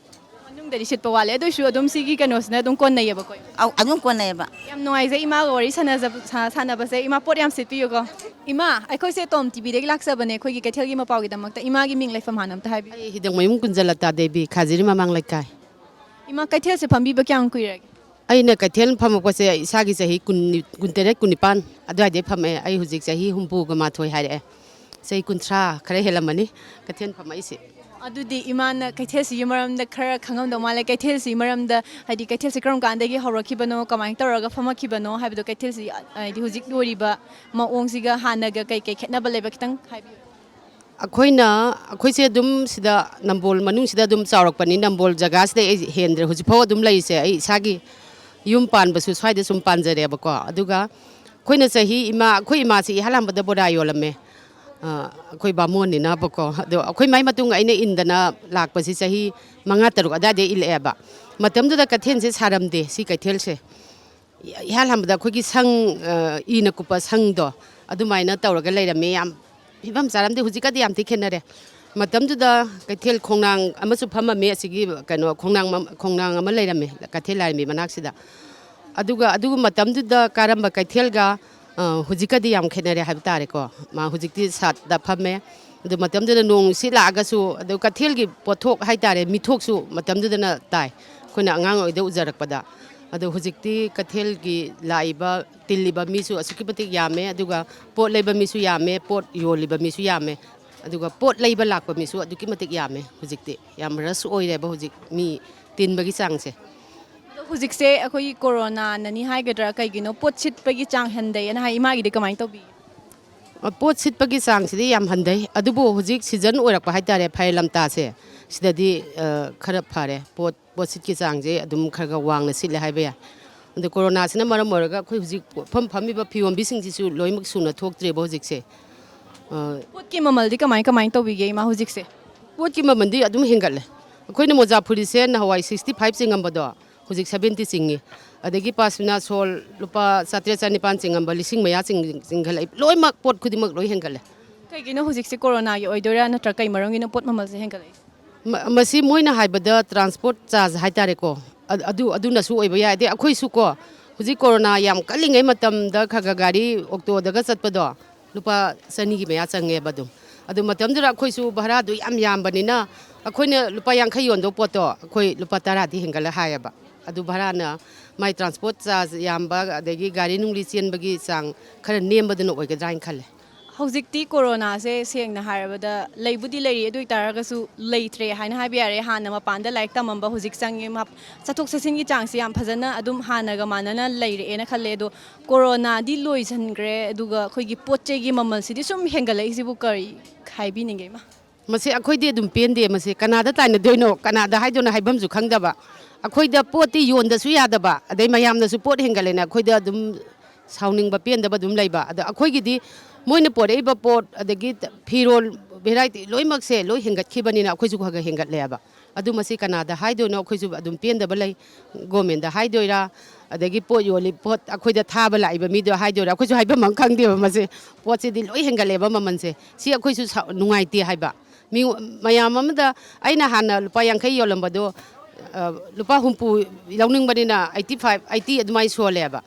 ꯃꯅꯨꯡꯗꯗꯤ ꯁꯤꯠꯄ ꯋꯥꯠꯂꯦ꯫ ꯑꯗꯨ ꯑꯣꯏꯁꯨ ꯑꯗꯨꯝ ꯁꯤꯒꯤ ꯀꯩꯅꯣꯁꯤꯅ ꯑꯗꯨꯝ ꯀꯣꯟꯅꯩꯌꯦꯕꯀꯣ? ꯑꯧ, ꯑꯗꯨꯝ ꯀꯣꯟꯅꯩꯌꯦꯕ꯫ ꯌꯥꯝ ꯅꯨꯡꯉꯥꯏꯖꯩ ꯏꯃꯥꯒ ꯋꯥꯔꯤ ꯁꯥꯟꯅꯖꯕ-, ꯁꯥ-, ꯁꯥꯟꯅꯕꯁꯦ꯫ ꯏꯃꯥ, ꯄꯣꯠ ꯌꯥꯝ ꯁꯤꯠꯄꯤꯌꯨꯀꯣ꯫ ꯏꯃꯥ, ꯑꯩꯈꯣꯏꯁꯦ ꯇꯣꯝ ꯇꯤꯚꯤꯗꯒꯤ ꯂꯥꯛꯆꯕꯅꯦ, ꯑꯩꯈꯣꯏꯒꯤ ꯀꯩꯊꯦꯜꯒꯤ ꯃꯄꯥꯎꯒꯤꯗꯃꯛꯇ꯫ ꯏꯃꯥꯒꯤ ꯃꯤꯡ ꯂꯩꯐꯝ ꯍꯥꯟꯅ ꯑꯝꯇ ꯍꯥꯏꯕꯤꯌꯨ꯫ ꯑꯩ ꯍꯤꯗꯛꯃꯌꯨꯝ ꯀꯨꯟꯖꯂꯇꯥ ꯗꯦꯕꯤ, ꯈꯥꯖꯤꯔꯤ ꯃꯃꯥꯡ ꯂꯩꯀꯥꯏ꯫ ꯏꯃꯥ, ꯀꯩꯊꯦꯜꯁꯦ ꯐꯝꯕꯤꯕ ꯀꯌꯥꯝ ꯀꯨꯏꯔꯒꯦ? ꯑꯩꯅ ꯀꯩꯊꯦꯜ ꯐꯝꯃꯛꯄꯁꯦ ꯏꯁꯥꯒꯤ ꯆꯍꯤ ꯀꯨꯟ, ꯀꯨꯟꯇꯔꯦꯠ, ꯀꯨꯟꯅꯤꯄꯥꯟ ꯑꯗꯨꯋꯥꯏꯗꯩ ꯐꯝꯃꯛꯑꯦ꯫ ꯑꯩ ꯍꯧꯖꯤꯛ ꯆꯍꯤ ꯍꯨꯝꯐꯨꯒ ꯃꯥꯊꯣꯏ ꯍꯥꯏꯔꯛꯑꯦ꯫ ꯆꯍꯤ ꯀꯨꯟꯊ꯭ꯔꯥ ꯈꯔ ꯍꯦꯜꯂꯝꯃꯅꯤ ꯀꯩꯊꯦꯜ ꯐꯝꯃꯛꯏꯁꯦ꯫ ꯑꯗꯨꯗꯤ ꯏꯃꯥꯅ ꯀꯩꯊꯦꯜꯁꯤꯒꯤ ꯃꯔꯝꯗ ꯈꯔ ꯈꯪꯉꯝꯗꯧ ꯃꯥꯜꯂꯦ꯫ ꯀꯩꯊꯦꯜꯁꯤꯒꯤ ꯃꯔꯝꯗ, ꯍꯥꯏꯗꯤ, ꯀꯩꯊꯦꯜꯁꯤ ꯀꯔꯝ ꯀꯥꯟꯗꯒꯤ ꯍꯧꯔꯛꯈꯤꯕꯅꯣ, ꯀꯃꯥꯏꯅ ꯇꯧꯔꯒ ꯐꯝꯃꯛꯈꯤꯕꯅꯣ ꯍꯥꯏꯕꯗꯣ, ꯀꯩꯊꯦꯜꯁꯤ, ꯍꯥꯏꯗꯤ, ꯍꯧꯖꯤꯛ ꯑꯣꯏꯔꯤꯕ ꯃꯑꯣꯡꯁꯤꯒ ꯍꯥꯟꯅꯒ ꯀꯩ ꯀꯩ ꯈꯦꯠꯅꯕ ꯂꯩꯕ, ꯈꯤꯇꯪ ꯍꯥꯏꯕꯤꯌꯨ꯫ ꯑꯩꯈꯣꯏꯅ, ꯑꯩꯈꯣꯏꯁꯦ ꯑꯗꯨꯝ ꯁꯤꯗ ꯅꯝꯕꯣꯜ ꯃꯅꯨꯡꯁꯤꯗ ꯑꯗꯨꯝ ꯆꯥꯎꯔꯛꯄꯅꯤ꯫ ꯅꯝꯕꯣꯜ ꯖꯒꯥꯁꯤꯗ ꯑꯩ ꯍꯦꯟꯗ꯭ꯔꯦ꯫ ꯍꯧꯖꯤꯛꯐꯥꯎ ꯑꯗꯨꯝ ꯂꯩꯔꯤꯁꯦ ꯑꯩ ꯏꯁꯥꯒꯤ ꯌꯨꯝ ꯄꯥꯟꯕꯁꯨ ꯁ꯭ꯋꯥꯏꯗ ꯁꯨꯝ ꯄꯥꯟꯖꯔꯦꯕꯀꯣ꯫ ꯑꯗꯨꯒ ꯑꯩꯈꯣꯏꯅ ꯆꯍꯤ ꯏꯃꯥ, ꯑꯩꯈꯣꯏ ꯏꯃꯥꯁꯤ ꯏꯍꯥꯟ ꯍꯥꯟꯕꯗ ꯕꯣꯔꯥ ꯌꯣꯜꯂꯝꯃꯦ꯫ ꯑ, ꯑꯩꯈꯣꯏ ꯕꯥꯃꯣꯟꯅꯤꯅꯕꯀꯣ꯫ ꯑꯗꯣ ꯑꯩꯈꯣꯏ ꯃꯥꯏ ꯃꯇꯨꯡ ꯑꯩꯅ ꯏꯟꯗꯅ ꯂꯥꯛꯄꯁꯤ ꯆꯍꯤ ꯃꯉꯥ ꯇꯔꯨꯛ ꯑꯗꯨꯋꯥꯏꯗ ꯏꯜꯂꯛꯑꯦꯕ꯫ ꯃꯇꯝꯗꯨꯗ ꯀꯩꯊꯦꯜꯁꯦ ꯁꯥꯔꯝꯗꯦ, ꯁꯤ ꯀꯩꯊꯦꯜꯁꯦ꯫ ꯏꯍꯥꯟ ꯍꯥꯟꯕꯗ ꯑꯩꯈꯣꯏꯒꯤ ꯁꯪ, ꯑ, ꯏꯅ ꯀꯨꯞꯄ ꯁꯪꯗꯣ, ꯑꯗꯨꯃꯥꯏꯅ ꯇꯧꯔꯒ ꯂꯩꯔꯝꯃꯦ꯫ ꯌꯥꯝ ꯐꯤꯕꯝ ꯆꯥꯔꯝꯗꯦ꯫ ꯍꯧꯖꯤꯛꯀꯗꯤ ꯌꯥꯝ ꯊꯤ ꯈꯦꯠꯅꯔꯦ꯫ ꯃꯇꯝꯗꯨꯗ ꯀꯩꯊꯦꯜ ꯈꯣꯡꯅꯥꯡ ꯑꯃꯁꯨ ꯐꯝꯃꯝꯃꯤ꯫ ꯑꯁꯤꯒꯤ ꯀꯩꯅꯣ ꯈꯣꯡꯅꯥꯡ ꯃ-, ꯈꯣꯡꯅꯥꯡ ꯑꯃ ꯂꯩꯔꯝꯃꯦ ꯀꯩꯊꯦꯜ ꯂꯥꯏꯔꯦꯝꯕꯤ ꯃꯅꯥꯛꯁꯤꯗ꯫ ꯑꯗꯨꯒ ꯑꯗꯨꯒ ꯃꯇꯝꯗꯨꯗ ꯀꯥꯔꯝꯕ ꯀꯩꯊꯦꯜꯒ, ꯑ, ꯍꯧꯖꯤꯛꯀꯗꯤ ꯌꯥꯝ ꯈꯦꯠꯅꯔꯦ ꯍꯥꯏꯕ ꯇꯥꯔꯦꯀꯣ꯫ ꯃꯥ ꯍꯧꯖꯤꯛꯇꯤ ꯁꯥꯠꯇ ꯐꯝꯃꯦ꯫ ꯑꯗꯨ ꯃꯇꯝꯗꯨꯗ ꯅꯣꯡ ꯅꯨꯡꯁꯤꯠ ꯂꯥꯛꯑꯒꯁꯨ, ꯑꯗꯨ ꯀꯩꯊꯦꯜꯒꯤ ꯄꯣꯠꯊꯣꯛ ꯍꯥꯏꯇꯥꯔꯦ, ꯃꯤꯊꯣꯛꯁꯨ ꯃꯇꯝꯗꯨꯗꯅ ꯇꯥꯏ, ꯑꯩꯈꯣꯏꯅ ꯑꯉꯥꯡ ꯑꯣꯏꯔꯤꯉꯩꯗ ꯎꯖꯔꯛꯄꯗ꯫ ꯑꯗꯣ ꯍꯧꯖꯤꯛꯇꯤ ꯀꯩꯊꯦꯜꯒꯤ ꯂꯥꯛꯏꯕ, ꯇꯤꯜꯂꯤꯕ ꯃꯤꯁꯨ ꯑꯁꯨꯛꯀꯤ ꯃꯇꯤꯛ ꯌꯥꯝꯃꯦ, ꯑꯗꯨꯒ ꯄꯣꯠ ꯂꯩꯕ ꯃꯤꯁꯨ ꯌꯥꯝꯃꯦ, ꯄꯣꯠ ꯌꯣꯜꯂꯤꯕ ꯃꯤꯁꯨ ꯌꯥꯝꯃꯦ, ꯑꯗꯨꯒ ꯄꯣꯠ ꯂꯩꯕ ꯂꯥꯛꯄ ꯃꯤꯁꯨ ꯑꯗꯨꯛꯀꯤ ꯃꯇꯤꯛ ꯌꯥꯝꯃꯦ꯫ ꯍꯧꯖꯤꯛꯇꯤ ꯌꯥꯝ ꯔꯁ ꯑꯣꯏꯔꯦꯕ ꯍꯧꯖꯤꯛ ꯃꯤ ꯇꯤꯟꯕꯒꯤ ꯆꯥꯡꯁꯦ꯫ ꯑꯗꯣ ꯍꯧꯖꯤꯛꯁꯦ ꯑꯩꯈꯣꯏꯒꯤ ꯀꯣꯔꯣꯅꯥꯅꯅꯤ ꯍꯥꯏꯒꯗ꯭ꯔꯥ, ꯀꯩꯒꯤꯅꯣ ꯄꯣꯠ ꯁꯤꯠꯄꯒꯤ ꯆꯥꯡ ꯍꯟꯊꯩꯌꯦꯅ ꯍꯥꯏ, ꯏꯃꯥꯒꯤꯗꯤ ꯀꯃꯥꯏꯅ ꯇꯧꯕꯤ? ꯑ, ꯄꯣꯠ ꯁꯤꯠꯄꯒꯤ ꯆꯥꯡꯁꯤꯗꯤ ꯌꯥꯝ ꯍꯟꯊꯩ, ꯑꯗꯨꯕꯨ ꯍꯧꯖꯤꯛ ꯁꯤꯖꯟ ꯑꯣꯏꯔꯛꯄ ꯍꯥꯏꯇꯥꯔꯦ, ꯐꯥꯏꯔꯦꯟ ꯂꯝꯇꯥꯁꯦ, ꯁꯤꯗꯗꯤ, ꯑ, ꯈꯔ ꯐꯔꯦ꯫ ꯄꯣꯠ, ꯄꯣꯠꯁꯤꯠꯀꯤ ꯆꯥꯡꯁꯦ ꯑꯗꯨꯝ ꯈꯔ ꯈꯔ ꯋꯥꯡꯅ ꯁꯤꯠꯂꯦ ꯍꯥꯏꯕ ꯌꯥꯏ꯫ ꯑꯗꯣ ꯀꯣꯔꯣꯅꯥꯁꯤꯅ ꯃꯔꯝ ꯑꯣꯏꯔꯒ ꯑꯩꯈꯣꯏ ꯍꯧꯖꯤꯛ ꯄꯣꯠꯐꯝ ꯐꯝꯃꯤꯕ ꯐꯤꯌꯣꯟꯕꯤꯁꯤꯡꯁꯤꯁꯨ ꯂꯣꯏꯅꯃꯛ ꯁꯨꯅ ꯊꯣꯛꯇ꯭ꯔꯦꯕ ꯍꯧꯖꯤꯛꯁꯦ꯫ ꯑ, ꯄꯣꯠꯀꯤ ꯃꯃꯜꯗꯤ ꯀꯃꯥꯏ ꯀꯃꯥꯏ ꯇꯧꯕꯤꯒꯦ, ꯏꯃꯥ, ꯍꯧꯖꯤꯛꯁꯦ? ꯄꯣꯠꯀꯤ ꯃꯃꯜꯗꯤ ꯑꯗꯨꯝ ꯍꯦꯟꯒꯠꯂꯦ꯫ ꯑꯩꯈꯣꯏꯅ ꯃꯣꯖꯥ ꯐꯨꯔꯤꯠꯁꯦ ꯅꯍꯥꯟꯋꯥꯏ sixty five ꯆꯤꯡꯉꯝꯕꯗꯣ, ꯍꯧꯖꯤꯛ seventy ꯆꯤꯡꯉꯤ꯫ ꯑꯗꯒꯤ ꯄꯥꯁꯃꯤꯅꯥ ꯁꯣꯜ ꯂꯨꯄꯥ ꯆꯥꯇ꯭ꯔꯦꯠ ꯆꯅꯤꯄꯥꯟ ꯆꯤꯡꯉꯝꯕ, ꯂꯤꯁꯤꯡ ꯃꯌꯥ ꯆꯤꯡ-, ꯆꯤꯡꯈꯠꯂꯛꯏ꯫ ꯂꯣꯏꯅꯃꯛ ꯄꯣꯠ ꯈꯨꯗꯤꯡꯃꯛ ꯂꯣꯏ ꯍꯦꯟꯒꯠꯂꯦ꯫ ꯀꯩꯒꯤꯅꯣ ꯍꯧꯖꯤꯛꯁꯦ, ꯀꯣꯔꯣꯅꯥꯒꯤ ꯑꯣꯏꯗꯣꯏꯔꯥ, ꯅꯠꯇ꯭ꯔꯒ ꯀꯩ ꯃꯔꯝꯒꯤꯅꯣ ꯄꯣꯠ ꯃꯃꯜꯁꯦ ꯍꯦꯟꯒꯠꯂꯛꯏꯁꯦ? ꯃ-, ꯃꯁꯤ ꯃꯣꯏꯅ ꯍꯥꯏꯕꯗ transport charge ꯍꯥꯏꯇꯥꯔꯦꯀꯣ, ꯑ-, ꯑꯗꯨ, ꯑꯗꯨꯅꯁꯨ ꯑꯣꯏꯕ ꯌꯥꯏ꯫ ꯑꯗꯩ ꯑꯩꯈꯣꯏꯁꯨ ꯀꯣ, ꯍꯧꯖꯤꯛ ꯀꯣꯔꯣꯅꯥ ꯌꯥꯝ ꯀꯜꯂꯤꯉꯩ ꯃꯇꯝꯗ ꯈꯔ ꯈꯔ ꯒꯥꯔꯤ ꯑꯣꯛꯇꯣꯗꯒ ꯆꯠꯄꯗꯣ, ꯂꯨꯄꯥ ꯆꯅꯤꯒꯤ ꯃꯌꯥ ꯆꯪꯉꯦꯕ ꯑꯗꯨꯝ꯫ ꯑꯗꯨ ꯃꯇꯝꯗꯨꯗ ꯑꯩꯈꯣꯏꯁꯨ ꯚꯔꯥꯗꯨ ꯌꯥꯝ ꯌꯥꯝꯕꯅꯤꯅ, ꯑꯩꯈꯣꯏꯅ ꯂꯨꯄꯥ ꯌꯥꯡꯈꯩ ꯌꯣꯟꯗꯧ ꯄꯣꯠꯇꯣ ꯑꯩꯈꯣꯏ ꯂꯨꯄꯥ ꯇꯔꯥꯗꯤ ꯍꯦꯟꯒꯠꯂ ꯍꯥꯏꯌꯦꯕ꯫ ꯑꯗꯨ ꯚꯔꯥꯅ, ꯃꯥꯏ transport charge ꯌꯥꯝꯕ, ꯑꯗꯒꯤ ꯒꯥꯔꯤ ꯅꯨꯡꯂꯤ ꯆꯦꯟꯕꯒꯤ ꯆꯥꯡ ꯈꯔ ꯅꯦꯝꯕꯗꯨꯅ ꯑꯣꯏꯒꯗ꯭ꯔꯥ ꯍꯥꯏꯅ ꯈꯜꯂꯦ꯫ ꯍꯧꯖꯤꯛꯇꯤ ꯀꯣꯔꯣꯅꯥꯁꯦ ꯁꯦꯡꯅ ꯍꯥꯏꯔꯕꯗ ꯂꯩꯕꯨꯗꯤ ꯂꯩꯔꯤ, ꯑꯗꯨ ꯑꯣꯏ ꯇꯥꯔꯒꯁꯨ ꯂꯩꯇ꯭ꯔꯦ ꯍꯥꯏꯅ ꯍꯥꯏꯕ ꯌꯥꯔꯦ꯫ ꯍꯥꯟꯅ ꯃꯄꯥꯟꯗ ꯂꯥꯏꯔꯤꯛ ꯇꯝꯃꯝꯕ ꯍꯧꯖꯤꯛ ꯆꯪꯉꯦ, ꯃꯞ-, ꯆꯠꯊꯣꯛ ꯆꯠꯁꯤꯟꯒꯤ ꯆꯥꯡꯁꯦ ꯌꯥꯝ ꯐꯖꯅ ꯑꯗꯨꯝ ꯍꯥꯟꯅꯒ ꯃꯥꯟꯅꯅ ꯂꯩꯔꯛꯑꯦꯅ ꯈꯜꯂꯦ꯫ ꯑꯗꯣ ꯀꯣꯔꯣꯅꯥꯗꯤ ꯂꯣꯏꯁꯤꯟꯈ꯭ꯔꯦ, ꯑꯗꯨꯒ ꯑꯩꯈꯣꯏꯒꯤ ꯄꯣꯠ ꯆꯩꯒꯤ ꯃꯃꯜꯁꯤꯗꯤ ꯁꯨꯝ ꯍꯦꯟꯒꯠꯂꯛꯏꯁꯤꯕꯨ ꯀꯔꯤ ꯍꯥꯏꯕꯤꯅꯤꯡꯒꯦ, ꯏꯃꯥ? ꯃꯁꯤ ꯑꯩꯈꯣꯏꯗꯤ ꯑꯗꯨꯝ ꯄꯦꯟꯗꯦ꯫ ꯃꯁꯤ ꯀꯅꯥꯗ ꯇꯥꯏꯅꯗꯣꯏꯅꯣ, ꯀꯅꯥꯗ ꯍꯥꯏꯗꯣꯏꯅꯣ ꯍꯥꯏꯐꯝꯁꯨ ꯈꯪꯗꯕ꯫ ꯑꯩꯈꯣꯏꯗ ꯄꯣꯠꯇꯤ ꯌꯣꯟꯗꯁꯨ ꯌꯥꯗꯕ, ꯑꯗꯩ ꯃꯌꯥꯝꯅꯁꯨ ꯄꯣꯠ ꯍꯦꯟꯒꯠꯂꯦꯅ ꯑꯩꯈꯣꯏꯗ ꯑꯗꯨꯝ ꯁꯥꯎꯅꯤꯡꯕ, ꯄꯦꯟꯗꯕ ꯑꯗꯨꯝ ꯂꯩꯕ꯫ ꯑꯗꯣ ꯑꯩꯈꯣꯏꯒꯤꯗꯤ ꯃꯣꯏꯅ ꯄꯣꯔꯛꯏꯕ ꯄꯣꯠ, ꯑꯗꯒꯤ ꯐꯤꯔꯣꯜ variety ꯂꯣꯏꯅꯃꯛꯁꯦ ꯂꯣꯏ ꯍꯦꯟꯒꯠꯈꯤꯕꯅꯤꯅ ꯑꯩꯈꯣꯏꯁꯨ ꯈꯔ ꯈꯔ ꯍꯦꯟꯒꯠꯂꯦꯕ꯫ ꯑꯗꯨ ꯃꯁꯤ ꯀꯅꯥꯗ ꯍꯥꯏꯗꯣꯏꯅꯣ? ꯑꯩꯈꯣꯏꯁꯨ ꯑꯗꯨꯝ ꯄꯦꯟꯗꯕ ꯂꯩ꯫ ꯒꯣꯔꯃꯦꯟꯗ ꯍꯥꯏꯗꯣꯏꯔꯥ, ꯑꯗꯒꯤ ꯄꯣꯠ ꯌꯣꯜꯂꯤ, ꯄꯣꯠ ꯑꯩꯈꯣꯏꯗ ꯊꯥꯕ ꯂꯥꯛꯏꯕ ꯃꯤꯗꯣ ꯍꯥꯏꯗꯣꯏꯔꯥ? ꯑꯩꯈꯣꯏꯁꯨ ꯍꯥꯏꯐꯝ ꯑꯃ ꯈꯪꯗꯦꯕ꯫ ꯃꯁꯦ ꯄꯣꯠꯁꯤꯗꯤ ꯂꯣꯏ ꯍꯦꯟꯒꯠꯂꯦꯕ ꯃꯃꯜꯁꯦ꯫ ꯁꯤ ꯑꯩꯈꯣꯏꯁꯨ ꯁꯥꯎ-, ꯅꯨꯡꯉꯥꯏꯇꯦ ꯍꯥꯏꯕ꯫ ꯃꯤ, ꯃꯌꯥꯝ ꯑꯃꯗ ꯑꯩꯅ ꯍꯥꯟꯅ ꯂꯨꯄꯥ ꯌꯥꯡꯈꯩ ꯌꯣꯜꯂꯝꯕꯗꯣ, ꯑ, ꯂꯨꯄꯥ ꯍꯨꯝꯐꯨ ꯂꯧꯅꯤꯡꯕꯅꯤꯅ eighty five, eighty ꯑꯗꯨꯃꯥꯏꯅ ꯁꯣꯜꯂꯦꯕ꯫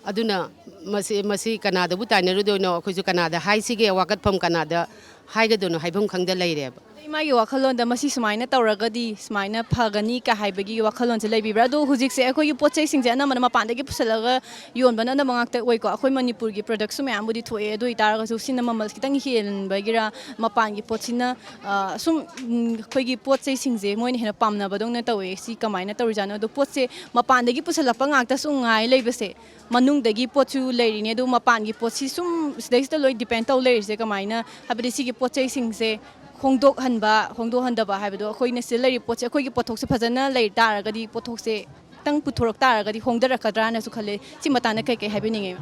ꯑꯗꯨꯅ ꯃꯁꯤ, ꯃꯁꯤ ꯀꯅꯥꯗꯕꯨ ꯇꯥꯏꯅꯔꯨꯗꯣꯏꯅꯣ? ꯑꯩꯈꯣꯏꯁꯨ ꯀꯅꯥꯗ ꯍꯥꯏꯁꯤꯒꯦ? ꯋꯥꯀꯠꯐꯝ ꯀꯅꯥꯗ ꯍꯥꯏꯒꯗꯣꯏꯅꯣ ꯍꯥꯏꯐꯝ ꯈꯪꯗ ꯂꯩꯔꯦꯕ꯫ ꯑꯗꯩ ꯃꯥꯒꯤ ꯋꯥꯈꯜꯂꯣꯟꯗ ꯃꯁꯤ ꯁꯨꯃꯥꯏꯅ ꯇꯧꯔꯒꯗꯤ ꯁꯨꯃꯥꯏꯅ ꯐꯒꯅꯤ ꯀ ꯍꯥꯏꯕꯒꯤ ꯋꯥꯈꯜꯂꯣꯟꯁꯦ ꯂꯩꯕꯤꯕ꯭ꯔꯥ? ꯑꯗꯣ ꯍꯧꯖꯤꯛꯁꯦ ꯑꯩꯈꯣꯏꯒꯤ ꯄꯣꯠ ꯆꯩꯁꯤꯡꯁꯦ ꯑꯅꯝꯕꯅ ꯃꯄꯥꯟꯗꯒꯤ ꯄꯨꯁꯜꯂꯒ ꯌꯣꯟꯕꯅ ꯑꯅꯝꯕ ꯉꯥꯛꯇ ꯑꯣꯏꯀꯣ꯫ ꯑꯩꯈꯣꯏ ꯃꯅꯤꯄꯨꯔꯒꯤ productꯁꯨ ꯃꯌꯥꯝꯕꯨꯗꯤ ꯊꯣꯛꯑꯦ, ꯑꯗꯨ ꯑꯣꯏꯇꯥꯔꯒꯁꯨ ꯁꯤꯅ ꯃꯃꯜ ꯈꯤꯇꯪ ꯍꯦꯟꯕꯒꯤꯔ, ꯃꯄꯥꯟꯒꯤ ꯄꯣꯠꯁꯤꯅ, ꯑ, ꯁꯨꯝ, ꯎꯝ, ꯑꯩꯈꯣꯏꯒꯤ ꯄꯣꯠ ꯆꯩꯁꯤꯡꯁꯦ ꯃꯣꯏꯅ ꯍꯦꯟꯅ ꯄꯥꯝꯅꯕꯗꯧꯅ ꯇꯧꯋꯦ꯫ ꯁꯤ ꯀꯃꯥꯏꯅ ꯇꯧꯔꯤꯖꯥꯠꯅꯣ? ꯑꯗꯣ ꯄꯣꯠꯁꯦ ꯃꯄꯥꯟꯗꯒꯤ ꯄꯨꯁꯜꯂꯛꯄ ꯉꯥꯛꯇꯁꯨ ꯉꯥꯏ ꯂꯩꯕꯁꯦ, ꯃꯅꯨꯡꯗꯒꯤ ꯄꯣꯠꯁꯨ ꯂꯩꯔꯤꯅꯦ, ꯑꯗꯣ ꯃꯄꯥꯟꯒꯤ ꯄꯣꯠꯁꯤ ꯁꯨꯝ ꯁꯤꯗꯩꯁꯤꯗ ꯂꯣꯏ depend ꯇꯧ ꯂꯩꯔꯤꯁꯦ ꯀꯃꯥꯏꯅ? ꯍꯥꯏꯕꯗꯤ ꯁꯤꯒꯤ ꯄꯣꯠ ꯆꯩꯁꯤꯡꯁꯦ ꯍꯣꯡꯗꯣꯛꯍꯟꯕ, ꯍꯣꯡꯗꯣꯛꯍꯟꯗꯕ ꯍꯥꯏꯕꯗꯣ, ꯑꯩꯈꯣꯏꯅ ꯁꯤꯗ ꯂꯩꯔꯤꯕ ꯄꯣꯠꯁꯦ, ꯑꯩꯈꯣꯏꯒꯤ ꯄꯣꯠꯊꯣꯛꯁꯦ ꯐꯖꯅ ꯂꯩ ꯇꯥꯔꯒꯗꯤ, ꯄꯣꯠꯊꯣꯛꯁꯦ ꯈꯤꯇꯪ ꯄꯨꯊꯣꯔꯛ ꯇꯥꯔꯒꯗꯤ ꯍꯣꯡꯊꯔꯛꯀꯗ꯭ꯔꯥꯅꯁꯨ ꯈꯜꯂꯦ꯫ ꯁꯤ ꯃꯇꯥꯡꯗ ꯀꯩ ꯀꯩ ꯍꯥꯏꯕꯤꯅꯤꯡꯉꯤ?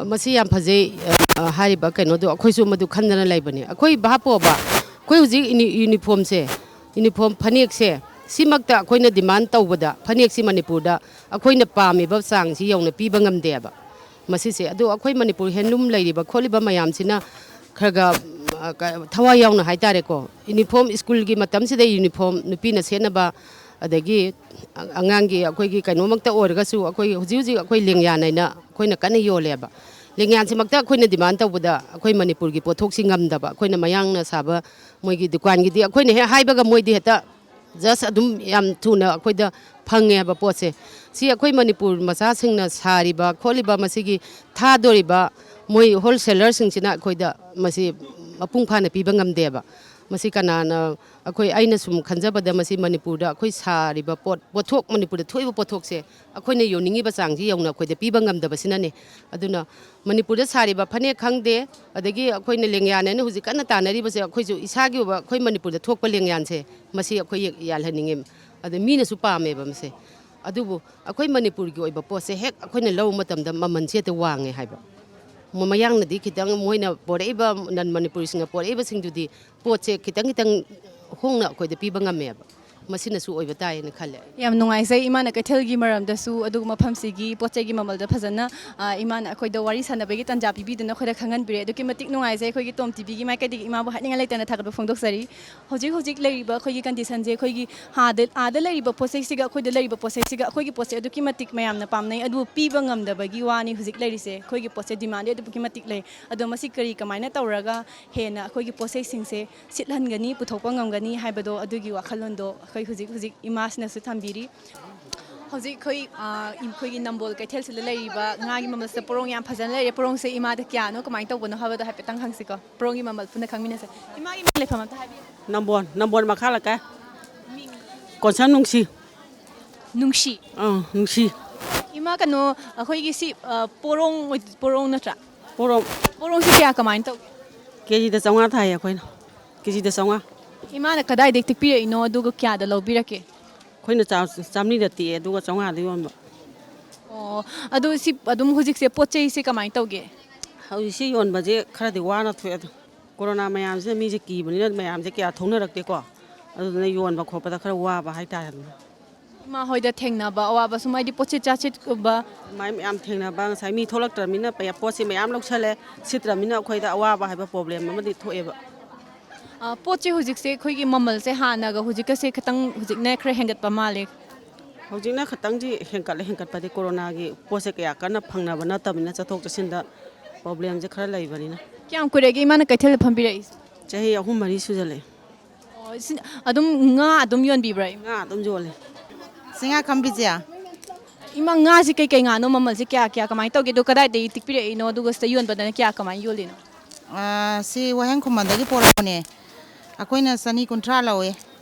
ꯃꯁꯤ ꯌꯥꯝ ꯐꯖꯩ꯫ ꯑ, ꯍꯥꯏꯔꯤꯕ ꯀꯩꯅꯣꯗꯣ ꯑꯩꯈꯣꯏꯁꯨ ꯃꯗꯨ ꯈꯟꯗꯅ ꯂꯩꯕꯅꯤ꯫ ꯑꯩꯈꯣꯏ ꯚꯥꯞ ꯄꯣꯛꯑꯕ, ꯑꯩꯈꯣꯏ ꯍꯧꯖꯤꯛ uni-, uniformꯁꯦ, uniform ꯐꯅꯦꯛꯁꯦ, ꯁꯤꯃꯛꯇ ꯑꯩꯈꯣꯏꯅ demand ꯇꯧꯕꯗ, ꯐꯅꯦꯛꯁꯤ ꯃꯅꯤꯄꯨꯔꯗ ꯑꯩꯈꯣꯏꯅ ꯄꯥꯝꯃꯤꯕ ꯆꯥꯡꯁꯤ ꯌꯧꯅ ꯄꯤꯕ ꯉꯝꯗꯦꯕ꯫ ꯃꯁꯤꯁꯦ, ꯑꯗꯣ ꯑꯩꯈꯣꯏ ꯃꯅꯤꯄꯨꯔ handloom ꯂꯩꯔꯤꯕ ꯈꯣꯠꯂꯤꯕ ꯃꯌꯥꯝꯁꯤꯅ ꯈꯔ ꯈꯔ, ꯑ, ꯀ-, ꯊꯋꯥꯏ ꯌꯥꯎꯅ ꯍꯥꯏꯇꯥꯔꯦꯀꯣ, uniform, ꯁ꯭ꯀꯨꯜꯒꯤ ꯃꯇꯝꯁꯤꯗ uniform, ꯅꯨꯄꯤꯅ ꯁꯦꯠꯅꯕ, ꯑꯗꯒꯤ ꯑ-, ꯑꯉꯥꯡꯒꯤ ꯑꯩꯈꯣꯏꯒꯤ ꯀꯩꯅꯣꯃꯛꯇ ꯑꯣꯏꯔꯒꯁꯨ, ꯑꯩꯈꯣꯏ ꯍꯧꯖꯤꯛ ꯍꯧꯖꯤꯛ ꯑꯩꯈꯣꯏ ꯂꯦꯡꯌꯥꯟ ꯍꯥꯏꯅ ꯑꯩꯈꯣꯏꯅ ꯀꯟꯅ ꯌꯣꯜꯂꯦꯕ꯫ ꯂꯦꯡꯌꯥꯟꯁꯤꯃꯛꯇ ꯑꯩꯈꯣꯏꯅ demand ꯇꯧꯕꯗ ꯑꯩꯈꯣꯏ ꯃꯅꯤꯄꯨꯔꯒꯤ ꯄꯣꯠꯊꯣꯛꯁꯤ ꯉꯝꯗꯕ, ꯑꯩꯈꯣꯏꯅ ꯃꯌꯥꯡꯅ ꯁꯥꯕ ꯃꯣꯏꯒꯤ ꯗꯨꯀꯥꯟꯒꯤꯗꯤ ꯑꯩꯈꯣꯏꯅ ꯍꯦꯛ ꯍꯥꯏꯕꯒ ꯃꯣꯏꯗꯤ ꯍꯦꯛꯇ just ꯑꯗꯨꯝ ꯌꯥꯝ ꯊꯨꯅ ꯑꯩꯈꯣꯏꯗ ꯐꯪꯉꯦ ꯍꯥꯏꯕ ꯄꯣꯠꯁꯦ꯫ ꯁꯤ ꯑꯩꯈꯣꯏ ꯃꯅꯤꯄꯨꯔ ꯃꯆꯥꯁꯤꯡꯅ ꯁꯥꯔꯤꯕ ꯈꯣꯠꯂꯤꯕ, ꯃꯁꯤꯒꯤ ꯊꯥꯗꯣꯔꯤꯕ ꯃꯣꯏ wholesalerꯁꯤꯡꯁꯤꯅ ꯑꯩꯈꯣꯏꯗ ꯃꯁꯤ ꯃꯄꯨꯡ ꯐꯥꯅ ꯄꯤꯕ ꯉꯝꯗꯦꯕ꯫ ꯃꯁꯤ ꯀꯅꯥꯅ, ꯑꯩꯈꯣꯏ, ꯑꯩꯅ ꯁꯨꯝ ꯈꯟꯖꯕꯗ, ꯃꯁꯤ ꯃꯅꯤꯄꯨꯔꯗ ꯑꯩꯈꯣꯏ ꯁꯥꯔꯤꯕ ꯄꯣꯠ, ꯄꯣꯠꯊꯣꯛ, ꯃꯅꯤꯄꯨꯔꯗ ꯊꯣꯛꯏꯕ ꯄꯣꯠꯊꯣꯛꯁꯦ ꯑꯩꯈꯣꯏꯅ ꯌꯣꯟꯅꯤꯡꯉꯤꯕ ꯆꯥꯡꯁꯤ ꯌꯧꯅ ꯑꯩꯈꯣꯏꯗ ꯄꯤꯕ ꯉꯝꯗꯕꯁꯤꯅꯅꯦ꯫ ꯑꯗꯨꯅ ꯃꯅꯤꯄꯨꯔꯗ ꯁꯥꯔꯤꯕ ꯐꯅꯦꯛ ꯈꯪꯗꯦ, ꯑꯗꯒꯤ ꯑꯩꯈꯣꯏꯅ ꯂꯦꯡꯌꯥꯟ ꯍꯥꯏꯅ ꯍꯧꯖꯤꯛ ꯀꯟꯅ ꯇꯥꯟꯅꯔꯤꯕꯁꯦ, ꯑꯩꯈꯣꯏꯁꯨ ꯏꯁꯥꯒꯤ ꯑꯣꯏꯕ ꯑꯩꯈꯣꯏ ꯃꯅꯤꯄꯨꯔꯗ ꯊꯣꯛꯄ ꯂꯦꯡꯌꯥꯟꯁꯦ, ꯃꯁꯤ ꯑꯩꯈꯣꯏ ꯌꯥꯜꯍꯟꯅꯤꯡꯉꯤ꯫ ꯑꯗ ꯃꯤꯅꯁꯨ ꯄꯥꯝꯃꯦꯕ ꯃꯁꯦ꯫ ꯑꯗꯨꯕꯨ ꯑꯩꯈꯣꯏ ꯃꯅꯤꯄꯨꯔꯒꯤ ꯑꯣꯏꯕ ꯄꯣꯠꯁꯦ ꯍꯦꯛ ꯑꯩꯈꯣꯏꯅ ꯂꯧꯕ ꯃꯇꯝꯗ ꯃꯃꯜꯁꯦ ꯍꯦꯛꯇ ꯋꯥꯡꯉꯦ ꯍꯥꯏꯕ꯫ ꯃ-, ꯃꯌꯥꯡꯅꯗꯤ ꯈꯤꯇꯪ, ꯃꯣꯏꯅ ꯄꯣꯔꯛꯏꯕ, ꯅꯟ ꯃꯅꯤꯄꯨꯔꯤꯁꯤꯡꯅ ꯄꯣꯔꯛꯏꯕꯁꯤꯡꯗꯨꯗꯤ ꯄꯣꯠꯁꯦ ꯈꯤꯇꯪ ꯈꯤꯇꯪ ꯍꯣꯡꯅ ꯑꯩꯈꯣꯏꯗ ꯄꯤꯕ ꯉꯝꯃꯦꯕ꯫ ꯃꯁꯤꯅꯁꯨ ꯑꯣꯏꯕ ꯇꯥꯏꯌꯦꯅ ꯈꯜꯂꯦ꯫ ꯌꯥꯝ ꯅꯨꯡꯉꯥꯏꯖꯩ ꯏꯃꯥꯅ ꯀꯩꯊꯦꯜꯒꯤ ꯃꯔꯝꯗꯁꯨ, ꯑꯗꯨꯒ ꯃꯐꯝꯁꯤꯒꯤ ꯄꯣꯠ ꯆꯩꯒꯤ ꯃꯃꯜꯗ ꯐꯖꯅ, ꯑ, ꯏꯃꯥꯅ ꯑꯩꯈꯣꯏꯗ ꯋꯥꯔꯤ ꯁꯥꯟꯅꯕꯒꯤ ꯇꯥꯟꯖꯥ ꯄꯤꯕꯤꯗꯨꯅ ꯑꯩꯈꯣꯏꯗ ꯈꯪꯍꯟꯕꯤꯔꯦ꯫ ꯑꯗꯨꯛꯀꯤ ꯃꯇꯤꯛ ꯅꯨꯡꯉꯥꯏꯖꯩ꯫ ꯑꯩꯈꯣꯏꯒꯤ ꯇꯣꯝ ꯇꯤꯚꯤꯒꯤ ꯃꯥꯏꯀꯩꯗꯒꯤ ꯏꯃꯥꯕꯨ ꯍꯥꯏꯅꯤꯡꯉꯥꯏ ꯂꯩꯇꯅ ꯊꯥꯒꯠꯄ ꯐꯣꯡꯗꯣꯛꯆꯔꯤ꯫ ꯍꯧꯖꯤꯛ ꯍꯧꯖꯤꯛ ꯂꯩꯔꯤꯕ ꯑꯩꯈꯣꯏꯒꯤ ꯀꯟꯗꯤꯁꯟꯁꯦ ꯑꯩꯈꯣꯏꯒꯤ ꯑꯥꯗ, ꯑꯥꯗ ꯂꯩꯔꯤꯕ ꯄꯣꯠ ꯆꯩꯁꯤꯒ ꯑꯩꯈꯣꯏꯗ ꯂꯩꯔꯤꯕ ꯄꯣꯠ ꯆꯩꯁꯤꯒ ꯑꯩꯈꯣꯏꯒꯤ ꯄꯣꯠꯁꯦ ꯑꯗꯨꯛꯀꯤ ꯃꯇꯤꯛ ꯃꯌꯥꯝꯅ ꯄꯥꯝꯅꯩ, ꯑꯗꯨꯕꯨ ꯄꯤꯕ ꯉꯝꯗꯕꯒꯤ ꯋꯥꯅꯤ ꯍꯧꯖꯤꯛ ꯂꯩꯔꯤꯁꯦ꯫ ꯑꯩꯈꯣꯏꯒꯤ ꯄꯣꯠꯁꯦ ꯗꯤꯃꯥꯟꯗꯤ ꯑꯗꯨꯛꯀꯤ ꯃꯇꯤꯛ ꯂꯩ꯫ ꯑꯗꯣ ꯃꯁꯤ ꯀꯔꯤ ꯀꯃꯥꯏꯅ ꯇꯧꯔꯒ ꯍꯦꯟꯅ ꯑꯩꯈꯣꯏꯒꯤ ꯄꯣꯠ ꯆꯩꯁꯤꯡꯁꯦ ꯁꯤꯠꯍꯟꯒꯅꯤ, ꯄꯨꯊꯣꯛꯄ ꯉꯝꯒꯅꯤ ꯍꯥꯏꯕꯗꯣ ꯑꯗꯨꯒꯤ ꯋꯥꯈꯜꯂꯣꯟꯗꯣ ꯑꯩꯈꯣꯏ ꯍꯧꯖꯤꯛ ꯍꯧꯖꯤꯛ ꯏꯃꯥꯁꯤꯅꯁꯨ ꯊꯝꯕꯤꯔꯤ꯫ ꯍꯧꯖꯤꯛ ꯑꯩꯈꯣꯏ, ꯑ, ꯑꯩꯈꯣꯏꯒꯤ ꯅꯝꯕꯣꯜ ꯀꯩꯊꯦꯜꯁꯤꯗ ꯂꯩꯔꯤꯕ ꯉꯥꯒꯤ ꯃꯃꯜꯁꯤꯗ ꯄꯣꯔꯣꯡ ꯌꯥꯝ ꯐꯖꯅ ꯂꯩꯔꯦ꯫ ꯄꯣꯔꯣꯡꯁꯦ ꯏꯃꯥꯗ ꯀꯌꯥꯅꯣ, ꯀꯃꯥꯏꯅ ꯇꯧꯕꯅꯣ ꯍꯥꯏꯕꯗꯣ ꯍꯥꯏꯐꯦꯠꯇꯪ ꯍꯪꯁꯤꯀꯣ꯫ ꯄꯣꯔꯣꯡꯒꯤ ꯃꯃꯜ ꯄꯨꯟꯅ ꯈꯪꯃꯤꯟꯅꯁꯦ꯫ ꯏꯃꯥꯒꯤ ꯃꯤꯡ ꯂꯩꯐꯝ ꯑꯝꯇ ꯍꯥꯏꯕꯤꯌꯨ꯫ ꯅꯝꯕꯣꯜ, ꯅꯝꯕꯣꯜ ꯃꯈꯥ ꯂꯩꯀꯥꯏ꯫ ꯃꯤꯡ? ꯀꯣꯟꯁꯝ ꯅꯨꯡꯁꯤ꯫ ꯅꯨꯡꯁꯤ? ꯑꯥ, ꯅꯨꯡꯁꯤ꯫ ꯏꯃꯥ, ꯀꯩꯅꯣ, ꯑꯩꯈꯣꯏꯒꯤ ꯁꯤ, ꯑ, ꯄꯣꯔꯣꯡ ꯑꯣꯏ-, ꯄꯣꯔꯣꯡ ꯅꯠꯇ꯭ꯔꯥ? ꯄꯣꯔꯣꯡ꯫ ꯄꯣꯔꯣꯡꯁꯤ ꯀꯌꯥ ꯀꯃꯥꯏꯅ ꯇꯧꯒꯦ? ꯀꯦꯖꯤꯗ ꯆꯥꯝꯃꯉꯥ ꯊꯥꯏꯌꯦ ꯑꯩꯈꯣꯏꯅ꯫ ꯀꯦꯖꯤꯗ ꯆꯥꯝꯃꯉꯥ꯫ ꯏꯃꯥꯅ ꯀꯗꯥꯏꯗꯒꯤ ꯇꯦꯛꯄꯤꯔꯛꯏꯅꯣ, ꯑꯗꯨꯒ ꯀꯌꯥꯗ ꯂꯧꯕꯤꯔꯛꯀꯦ? ꯑꯩꯈꯣꯏꯅ ꯆꯥ-, ꯆꯥꯝꯃꯔꯤꯗ ꯇꯦꯛꯑꯦ, ꯑꯗꯨꯒ ꯆꯥꯝꯃꯉꯥꯗ ꯌꯣꯟꯕ꯫ ꯑꯣ, ꯑꯗꯨ ꯁꯤ ꯑꯗꯨꯝ ꯍꯧꯖꯤꯛꯁꯦ ꯄꯣꯠ ꯆꯩꯁꯦ ꯀꯃꯥꯏꯅ ꯇꯧꯒꯦ? ꯍꯧꯖꯤꯛꯁꯤ ꯌꯣꯟꯕꯁꯦ ꯈꯔꯗꯤ ꯋꯥꯅ ꯊꯣꯛꯑꯦ꯫ ꯑꯗꯣ ꯀꯣꯔꯣꯅꯥ ꯃꯌꯥꯝꯁꯤꯅ ꯃꯤꯁꯦ ꯀꯤꯕꯅꯤꯅ ꯃꯌꯥꯝꯁꯦ ꯀꯌꯥ ꯊꯣꯛꯅꯔꯛꯇꯦꯀꯣ꯫ ꯑꯗꯨꯗꯨꯅ ꯌꯣꯟꯕ ꯈꯣꯠꯄꯗ ꯈꯔ ꯋꯥꯕ ꯍꯥꯏꯇꯥꯔꯦ꯫ ꯏꯃꯥ ꯍꯣꯏꯗ ꯊꯦꯡꯅꯕ ꯑꯋꯥꯕ ꯁꯨꯝ, ꯍꯥꯏꯗꯤ ꯄꯣꯠꯁꯤꯠ ꯆꯥꯁꯤꯠꯀꯨꯝꯕ? ꯑꯗꯨꯃꯥꯏꯅ ꯃꯌꯥꯝ ꯊꯦꯡꯅꯕ, ꯉꯁꯥꯏ ꯃꯤ ꯊꯣꯛꯂꯛꯇ꯭ꯔꯕꯅꯤꯅ ꯄꯩ-, ꯄꯣꯠꯁꯤ ꯃꯌꯥꯝ ꯂꯧꯁꯜꯂꯦ, ꯁꯤꯠꯇ꯭ꯔꯕꯅꯤꯅ ꯑꯩꯈꯣꯏꯗ ꯑꯋꯥꯕ ꯍꯥꯏꯕ ꯄ꯭ꯔꯣꯕ꯭ꯂꯦꯝ ꯑꯃꯗꯤ ꯊꯣꯛꯑꯦꯕ꯫ ꯑ, ꯄꯣꯠꯁꯦ ꯍꯧꯖꯤꯛꯁꯦ ꯑꯩꯈꯣꯏꯒꯤ ꯃꯃꯜꯁꯦ ꯍꯥꯟꯅꯒ ꯍꯧꯖꯤꯛꯀꯁꯦ ꯈꯤꯇꯪ ꯍꯧꯖꯤꯛꯅ ꯈꯔ ꯍꯦꯟꯒꯠꯄ ꯃꯥꯜꯂꯦ꯫ ꯍꯧꯖꯤꯛꯅ ꯈꯤꯇꯪꯗꯤ ꯍꯦꯟꯀꯠꯂꯦ, ꯍꯦꯟꯀꯠꯄꯗꯤ ꯀꯣꯔꯣꯅꯥꯒꯤ ꯄꯣꯠꯁꯦ ꯀꯌꯥ ꯀꯟꯅ ꯐꯪꯅꯕ ꯅꯠꯇꯕꯅꯤꯅ ꯆꯠꯊꯣꯛ ꯆꯠꯁꯤꯟꯗ ꯄ꯭ꯔꯣꯕ꯭ꯂꯦꯝꯁꯦ ꯈꯔ ꯂꯩꯕꯅꯤꯅ꯫ ꯀꯌꯥꯝ ꯀꯨꯏꯔꯒꯦ ꯏꯃꯥꯅ ꯀꯩꯊꯦꯜꯗ ꯐꯝꯕꯤꯔꯛꯏꯁꯦ? ꯆꯍꯤ ꯑꯍꯨꯝ ꯃꯔꯤ ꯁꯨꯖꯜꯂꯛꯑꯦ꯫ ꯑꯣ, ꯁꯤ ꯑꯗꯨꯝ ꯉꯥ ꯑꯗꯨꯝ ꯌꯣꯟꯕꯤꯕ꯭ꯔꯥ ꯏꯃꯥ? ꯉꯥ ꯑꯗꯨꯝ ꯌꯣꯜꯂꯦ꯫ ꯁꯤ ꯉꯥ ꯈꯝꯕꯤꯁꯦ? ꯏꯃꯥ, ꯉꯥꯁꯤ ꯀꯩꯀꯩ ꯉꯥꯅꯣ? ꯃꯃꯜꯁꯤ ꯀꯌꯥ ꯀꯌꯥ ꯀꯃꯥꯏꯅ ꯇꯧꯒꯦ? ꯑꯗꯣ ꯀꯗꯥꯏꯗꯒꯤ ꯇꯤꯛꯄꯤꯔꯛꯏꯅꯣ? ꯑꯗꯨꯒ ꯁꯤꯗ ꯌꯣꯟꯕꯗꯅ ꯀꯌꯥ ꯀꯃꯥꯏꯅ ꯌꯣꯜꯂꯤꯅꯣ? ꯑꯥ, ꯁꯤ ꯋꯥꯍꯦꯡ ꯈꯨꯃꯟꯗꯒꯤ ꯄꯣꯔꯛꯄꯅꯦ꯫ ꯑꯩꯈꯣꯏꯅ ꯆꯅꯤ ꯀꯨꯟꯊ꯭ꯔꯥ ꯂꯧꯋꯦ,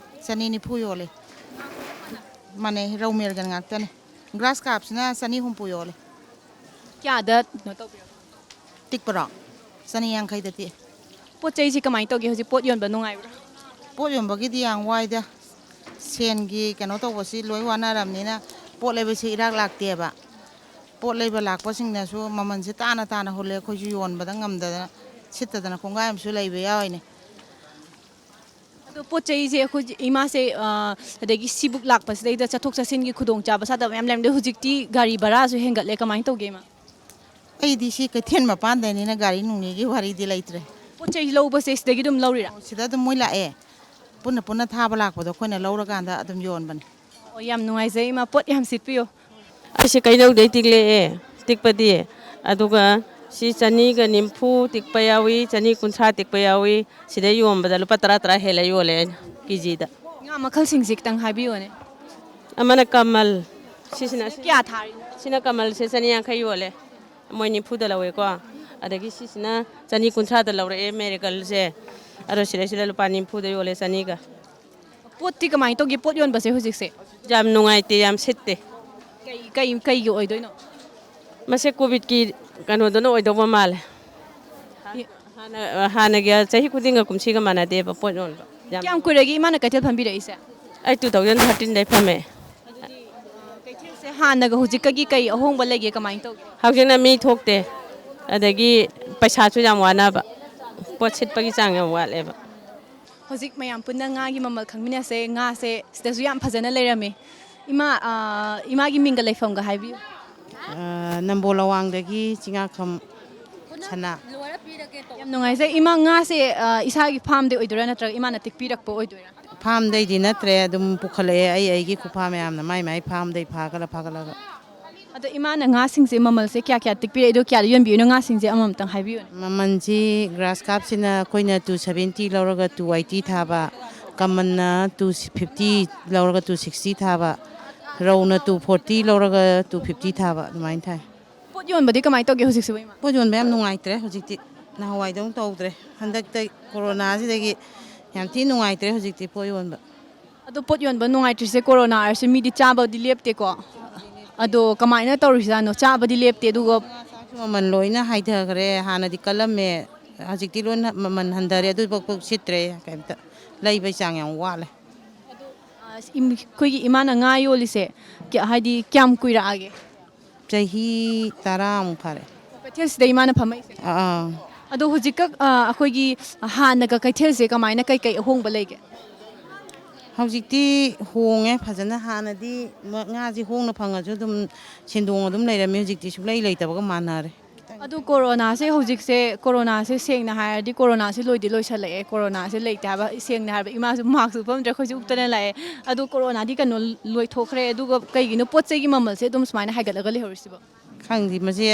ꯆꯅꯤ ꯅꯤꯐꯨ ꯌꯣꯜꯂꯦ꯫ ꯃꯥꯟꯅꯩ, ꯔꯧ ꯃꯤꯔꯒꯟ ꯉꯥꯛꯇꯅꯦ꯫ ꯒ꯭ꯔꯥꯁ ꯀꯥꯞꯁꯤꯅ ꯆꯅꯤ ꯍꯨꯝꯐꯨ ꯌꯣꯜꯂꯦ꯫ ꯀꯌꯥꯗ ꯀꯩꯅꯣ ꯇꯧꯕꯤꯔꯣ? ꯇꯤꯛꯄꯔꯣ? ꯆꯅꯤ ꯌꯥꯡꯈꯩꯗ ꯇꯤꯛꯑꯦ꯫ ꯄꯣꯠ ꯆꯩꯁꯤ ꯀꯃꯥꯏꯅ ꯇꯧꯒꯦ? ꯍꯧꯖꯤꯛ ꯄꯣꯠ ꯌꯣꯟꯕ ꯅꯨꯡꯉꯥꯏꯕ꯭ꯔꯥ? ꯄꯣꯠ ꯌꯣꯟꯕꯒꯤꯗꯤ ꯌꯥꯝ ꯋꯥꯏꯗ꯫ ꯁꯦꯟꯒꯤ ꯀꯩꯅꯣ ꯇꯧꯕꯁꯤ ꯂꯣꯏ ꯋꯥꯅꯔꯕꯅꯤꯅ ꯄꯣꯠ ꯂꯩꯕꯁꯤ ꯏꯔꯥꯛ ꯂꯥꯛꯇꯦꯕ꯫ ꯄꯣꯠ ꯂꯩꯕ ꯂꯥꯛꯄꯁꯤꯡꯅꯁꯨ ꯃꯃꯜꯁꯦ ꯇꯥꯅ ꯇꯥꯅ ꯍꯨꯜꯂꯦ, ꯑꯩꯈꯣꯏꯁꯨ ꯌꯣꯟꯕꯗ ꯉꯝꯗꯗꯅ ꯁꯤꯠꯇꯗꯅ ꯀꯣꯡꯒꯥꯏ ꯑꯃꯁꯨ ꯂꯩꯕ ꯌꯥꯎꯔꯤꯅꯦ꯫ ꯑꯗꯣ ꯄꯣꯠ ꯆꯩꯁꯦ ꯑꯩꯈꯣꯏ ꯏꯃꯥꯁꯦ, ꯑ, ꯑꯗꯒꯤ ꯁꯤꯕꯨꯛ ꯂꯥꯛꯄꯁꯤꯗꯩꯗ ꯆꯠꯊꯣꯛ ꯆꯠꯁꯤꯟꯒꯤ ꯈꯨꯗꯣꯡꯆꯥꯕ ꯆꯥꯗꯕ ꯃꯌꯥꯝ ꯂꯩꯔꯝꯗꯦ꯫ ꯍꯧꯖꯤꯛꯇꯤ ꯒꯥꯔꯤ ꯚꯔꯥꯁꯨ ꯍꯦꯟꯒꯠꯂꯦ, ꯀꯃꯥꯏꯅ ꯇꯧꯒꯦ ꯏꯃꯥ? ꯑꯩꯗꯤ ꯁꯤ ꯀꯩꯊꯦꯜ ꯃꯄꯥꯟꯗꯅꯤꯅ ꯒꯥꯔꯤ ꯅꯨꯡꯂꯤꯒꯤ ꯋꯥꯔꯤꯗꯤ ꯂꯩꯇ꯭ꯔꯦ꯫ ꯄꯣꯠ ꯆꯩ ꯂꯧꯕꯁꯦ ꯁꯤꯗꯒꯤ ꯑꯗꯨꯝ ꯂꯧꯔꯤꯔꯥ? ꯁꯤꯗ ꯑꯗꯨꯝ ꯃꯣꯏ ꯂꯥꯛꯑꯦ, ꯄꯨꯟꯅ ꯄꯨꯟꯅ ꯊꯥꯕ ꯂꯥꯛꯄꯗꯣ ꯑꯩꯈꯣꯏꯅ ꯂꯧꯔꯀꯥꯟꯗ ꯑꯗꯨꯝ ꯌꯣꯟꯕꯅꯦ꯫ ꯑꯣ, ꯌꯥꯝ ꯅꯨꯡꯉꯥꯏꯖꯩ ꯏꯃꯥ, ꯄꯣꯠ ꯌꯥꯝ ꯁꯤꯠꯄꯤꯌꯨ꯫ ꯑꯩꯁꯦ ꯀꯩꯅꯧꯗꯩ ꯇꯤꯛꯂꯛꯑꯦ, ꯇꯤꯛꯄꯗꯤ꯫ ꯑꯗꯨꯒ ꯁꯤ ꯆꯅꯤꯒ ꯅꯤꯝꯐꯨ ꯇꯤꯛꯄ ꯌꯥꯎꯏ, ꯆꯅꯤ ꯀꯨꯟꯊ꯭ꯔꯥ ꯇꯤꯛꯄ ꯌꯥꯎꯏ꯫ ꯁꯤꯗ ꯌꯣꯟꯕꯗ ꯂꯨꯄꯥ ꯇꯔꯥ ꯇꯔꯥ ꯍꯦꯜꯂ ꯌꯣꯜꯂꯦ ꯑꯩꯅ ꯀꯦꯖꯤꯗ꯫ ꯉꯥ ꯃꯈꯜꯁꯤꯡꯁꯦ ꯈꯤꯇꯪ ꯍꯥꯏꯕꯤꯌꯨꯅꯦ꯫ ꯑꯃꯅ ꯀꯃꯜ, ꯁꯤꯁꯤꯅ ꯀꯌꯥ ꯊꯥꯔꯤꯅꯣ? ꯁꯤꯅ ꯀꯃꯜꯁꯦ ꯆꯅꯤ ꯌꯥꯡꯈꯩ ꯌꯣꯜꯂꯦ, ꯃꯣꯏ ꯅꯤꯐꯨꯗ ꯂꯧꯋꯦꯀꯣ꯫ ꯑꯗꯒꯤ ꯁꯤꯁꯤꯅ ꯆꯅꯤ ꯀꯨꯟꯊ꯭ꯔꯥꯗ ꯂꯧꯔꯛꯑꯦ ꯃꯦꯔꯤꯀꯜꯁꯦ, ꯑꯗꯣ ꯁꯤꯗꯩꯁꯤꯗ ꯂꯨꯄꯥ ꯅꯤꯐꯨꯗ ꯌꯣꯜꯂꯦ, ꯆꯅꯤꯒ꯫ ꯄꯣꯠꯇꯤ ꯀꯃꯥꯏꯅ ꯇꯧꯒꯦ, ꯄꯣꯠ ꯌꯣꯟꯕꯁꯦ ꯍꯧꯖꯤꯛꯁꯦ? ꯌꯥꯝ ꯅꯨꯡꯉꯥꯏꯇꯦ, ꯌꯥꯝ ꯁꯤꯠꯇꯦ꯫ ꯀꯩ ꯀꯩ ꯀꯩꯒꯤ ꯑꯣꯏꯗꯣꯏꯅꯣ? ꯃꯁꯦ ꯀꯣꯚꯤꯗꯀꯤ ꯀꯩꯅꯣꯗꯨꯅ ꯑꯣꯏꯗꯧꯕ ꯃꯥꯜꯂꯦ꯫ ꯍꯥꯟꯅ ꯍꯥꯟꯅꯒꯤ ꯆꯍꯤ ꯈꯨꯗꯤꯡꯒ ꯀꯨꯝꯁꯤꯒ ꯃꯥꯟꯅꯗꯦꯕ ꯄꯣꯠ ꯌꯣꯟꯕ꯫ ꯌꯥꯝ ꯀꯌꯥꯝ ꯀꯨꯏꯔꯒꯦ ꯏꯃꯥꯅ ꯀꯩꯊꯦꯜ ꯐꯝꯕꯤꯔꯛꯏꯁꯦ? ꯑꯩ ꯇꯨ ꯊꯥꯎꯖꯟ ꯊꯥꯔꯇꯤꯟꯗꯩ ꯐꯝꯃꯦ꯫ ꯀꯩꯊꯦꯜꯁꯦ ꯍꯥꯟꯅꯒ ꯍꯧꯖꯤꯛꯀꯒꯤ ꯀꯩ ꯑꯍꯣꯡꯕ ꯂꯩꯒꯦ, ꯀꯃꯥꯏꯅ ꯇꯧꯒꯦ? ꯍꯧꯖꯤꯛꯅ ꯃꯤ ꯊꯣꯛꯇꯦ, ꯑꯗꯒꯤ ꯄꯩꯁꯥꯁꯨ ꯌꯥꯝ ꯋꯥꯅꯕ, ꯄꯣꯠ ꯁꯤꯠꯄꯒꯤ ꯆꯥꯡ ꯌꯥꯝ ꯋꯥꯠꯂꯦꯕ꯫ ꯍꯧꯖꯤꯛ ꯃꯌꯥꯝ ꯄꯨꯟꯅ ꯉꯥꯒꯤ ꯃꯃꯜ ꯈꯪꯃꯤꯟꯅꯁꯦ꯫ ꯉꯥꯁꯦ ꯁꯤꯗꯁꯨ ꯌꯥꯝ ꯐꯖꯅ ꯂꯩꯔꯝꯃꯤ꯫ ꯏꯃꯥ, ꯑ, ꯏꯃꯥꯒꯤ ꯃꯤꯡꯒ ꯂꯩꯐꯝꯒ ꯍꯥꯏꯕꯤꯌꯨ꯫ ꯑ, ꯅꯝꯕꯣꯜ ꯑꯋꯥꯡꯗꯒꯤ ꯆꯤꯡꯉꯥꯈꯝ ꯁꯅꯥ꯫ ꯌꯥꯝ ꯅꯨꯡꯉꯥꯏꯖꯩ꯫ ꯏꯃꯥ, ꯉꯥꯁꯦ, ꯑ, ꯏꯁꯥꯒꯤ ꯐꯥꯝꯗꯩ ꯑꯣꯏꯗꯣꯏꯔꯥ ꯅꯠꯇ꯭ꯔꯒ ꯏꯃꯥꯅ ꯇꯦꯛꯄꯤꯔꯛꯄ ꯑꯣꯏꯗꯣꯏꯔꯥ? ꯐꯥꯝꯗꯩꯗꯤ ꯅꯠꯇ꯭ꯔꯦ, ꯑꯗꯨꯝ ꯄꯨꯈꯠꯂꯛꯑꯦ ꯑꯩ ꯑꯩꯒꯤ ꯈꯨꯐꯥ ꯃꯌꯥꯝꯅ ꯃꯥꯏ ꯃꯥꯏ ꯐꯥꯝꯗꯩ ꯐꯥꯒꯠꯂ ꯐꯥꯒꯠꯂꯒ꯫ ꯑꯗꯣ ꯏꯃꯥꯅ ꯉꯥꯁꯤꯡꯁꯦ ꯃꯃꯜꯁꯦ ꯀꯌꯥ ꯀꯌꯥ ꯇꯦꯛꯄꯤꯔꯛꯏ, ꯑꯗꯣ ꯀꯌꯥꯗ ꯌꯣꯟꯕꯤꯔꯤꯅꯣ ꯉꯥꯁꯤꯡꯁꯦ ꯑꯃꯃꯝꯇꯪ ꯍꯥꯏꯕꯤꯌꯨꯅꯦ꯫ ꯃꯃꯜꯁꯤ ꯒ꯭ꯔꯥꯁ ꯀꯥꯞꯁꯤꯅ ꯑꯩꯈꯣꯏꯅ ꯇꯨ ꯁꯚꯦꯟꯇꯤ ꯂꯧꯔꯒ ꯇꯨ ꯑꯩꯠꯇꯤ ꯊꯥꯕ, ꯀꯃꯟꯅ ꯇꯨ ꯐꯤꯐꯇꯤ ꯂꯧꯔꯒ ꯇꯨ ꯁꯤꯛꯁꯇꯤ ꯊꯥꯕ, ꯔꯧꯅ ꯇꯨ ꯐꯣꯔꯇꯤ ꯂꯧꯔꯒ ꯇꯨ ꯐꯤꯐꯇꯤ ꯊꯥꯕ, ꯑꯗꯨꯃꯥꯏꯅ ꯊꯥꯏ꯫ ꯄꯣꯠ ꯌꯣꯟꯕꯗꯤ ꯀꯃꯥꯏꯅ ꯇꯧꯒꯦ ꯍꯧꯖꯤꯛꯁꯤꯕꯨ ꯏꯃꯥ? ꯄꯣꯠ ꯌꯣꯟꯕ ꯌꯥꯝ ꯅꯨꯡꯉꯥꯏꯇ꯭ꯔꯦ ꯍꯧꯖꯤꯛꯇꯤ, ꯅꯍꯥꯟꯋꯥꯏꯗꯧꯅ ꯇꯧꯗ꯭ꯔꯦ꯫ ꯍꯟꯗꯛꯇ ꯀꯣꯔꯣꯅꯥꯁꯤꯗꯒꯤ ꯌꯥꯝ ꯊꯤꯅ ꯅꯨꯡꯉꯥꯏꯇ꯭ꯔꯦ ꯍꯧꯖꯤꯛꯇꯤ ꯄꯣꯠ ꯌꯣꯟꯕ꯫ ꯑꯗꯣ ꯄꯣꯠ ꯌꯣꯟꯕ ꯅꯨꯡꯉꯥꯏꯇ꯭ꯔꯤꯁꯦ ꯀꯣꯔꯣꯅꯥ ꯑꯣꯏꯔꯁꯨ ꯃꯤꯗꯤ ꯆꯥꯕꯗꯤ ꯂꯦꯞꯇꯦꯀꯣ꯫ ꯑꯗꯣ ꯀꯃꯥꯏꯅ ꯇꯧꯔꯤꯁꯤꯖꯥꯠꯅꯣ? ꯆꯥꯕꯗꯤ ꯂꯦꯞꯇꯦ, ꯑꯗꯨꯒ ꯃꯃꯜ ꯂꯣꯏꯅ ꯍꯥꯏꯊꯈ꯭ꯔꯦ, ꯍꯥꯟꯅꯗꯤ ꯀꯜꯂꯝꯃꯦ, ꯍꯧꯖꯤꯛꯇꯤ ꯂꯣꯏꯅ ꯃꯃꯜ ꯍꯟꯊꯔꯦ, ꯑꯗꯨꯐꯥꯎ ꯁꯤꯠꯇ꯭ꯔꯦ ꯀꯩꯝꯇ, ꯂꯩꯕꯩ ꯆꯥꯡ ꯌꯥꯝ ꯋꯥꯠꯂꯦ꯫ ꯑꯁ, ꯏꯝ-, ꯑꯩꯈꯣꯏꯒꯤ ꯏꯃꯥꯅ ꯉꯥ ꯌꯣꯜꯂꯤꯁꯦ ꯀꯌꯥ-, ꯍꯥꯏꯗꯤ ꯀꯌꯥꯝ ꯀꯨꯏꯔꯛꯑꯒꯦ? ꯆꯍꯤ ꯇꯔꯥꯃꯨꯛ ꯐꯥꯔꯦ꯫ ꯀꯩꯊꯦꯜꯁꯤꯗ ꯏꯃꯥꯅ ꯐꯝꯃꯛꯏꯁꯦ? ꯑꯥ, ꯑꯥ꯫ ꯑꯗꯣ ꯍꯧꯖꯤꯛꯀ, ꯑ, ꯑꯩꯈꯣꯏꯒꯤ ꯍꯥꯟꯅꯒ ꯀꯩꯊꯦꯜꯁꯦ ꯀꯃꯥꯏꯅ, ꯀꯩꯀꯩ ꯑꯍꯣꯡꯕ ꯂꯩꯒꯦ? ꯍꯧꯖꯤꯛꯇꯤ ꯍꯣꯡꯉꯦ ꯐꯖꯅ꯫ ꯍꯥꯟꯅꯗꯤ ꯃ-, ꯉꯥꯁꯦ ꯍꯣꯡꯅ ꯐꯪꯉꯁꯨ ꯑꯗꯨꯝ ꯁꯦꯟꯗꯣꯡ ꯑꯗꯨꯝ ꯂꯩꯔꯝꯃꯤ, ꯍꯧꯖꯤꯛꯇꯤ ꯁꯨꯡꯂꯩ ꯂꯩꯇꯕꯒ ꯃꯥꯟꯅꯔꯦ꯫ ꯑꯗꯨ ꯀꯣꯔꯣꯅꯥꯁꯦ ꯍꯧꯖꯤꯛꯁꯦ, ꯀꯣꯔꯣꯅꯥꯁꯦ ꯁꯦꯡꯅ ꯍꯥꯏꯔꯗꯤ ꯀꯣꯔꯣꯅꯥꯁꯦ ꯂꯣꯏꯗꯤ ꯂꯣꯏꯁꯜꯂꯛꯑꯦ꯫ ꯀꯣꯔꯣꯅꯥꯁꯦ ꯂꯩꯇꯦ ꯍꯥꯏꯕ, ꯁꯦꯡꯅ ꯍꯥꯏꯔꯕ ꯏꯃꯥꯁꯨ ꯃꯥꯛꯁ ꯎꯞꯄꯝꯗ꯭ꯔꯦ, ꯑꯩꯈꯣꯏꯁꯨ ꯎꯞꯇꯅ ꯂꯥꯛꯑꯦ꯫ ꯑꯗꯣ ꯀꯣꯔꯣꯅꯥꯗꯤ ꯀꯩꯅꯣ ꯂꯣꯏꯊꯣꯛꯈ꯭ꯔꯦ, ꯑꯗꯨꯒ ꯀꯩꯒꯤꯅꯣ ꯄꯣꯠ ꯆꯩꯒꯤ ꯃꯃꯜꯁꯦ ꯑꯗꯨꯝ ꯁꯨꯃꯥꯏꯅ ꯍꯥꯏꯒꯠꯂꯒ ꯂꯩꯍꯧꯔꯤꯁꯤꯕꯣ? ꯈꯪꯗꯦ, ꯃꯁꯤ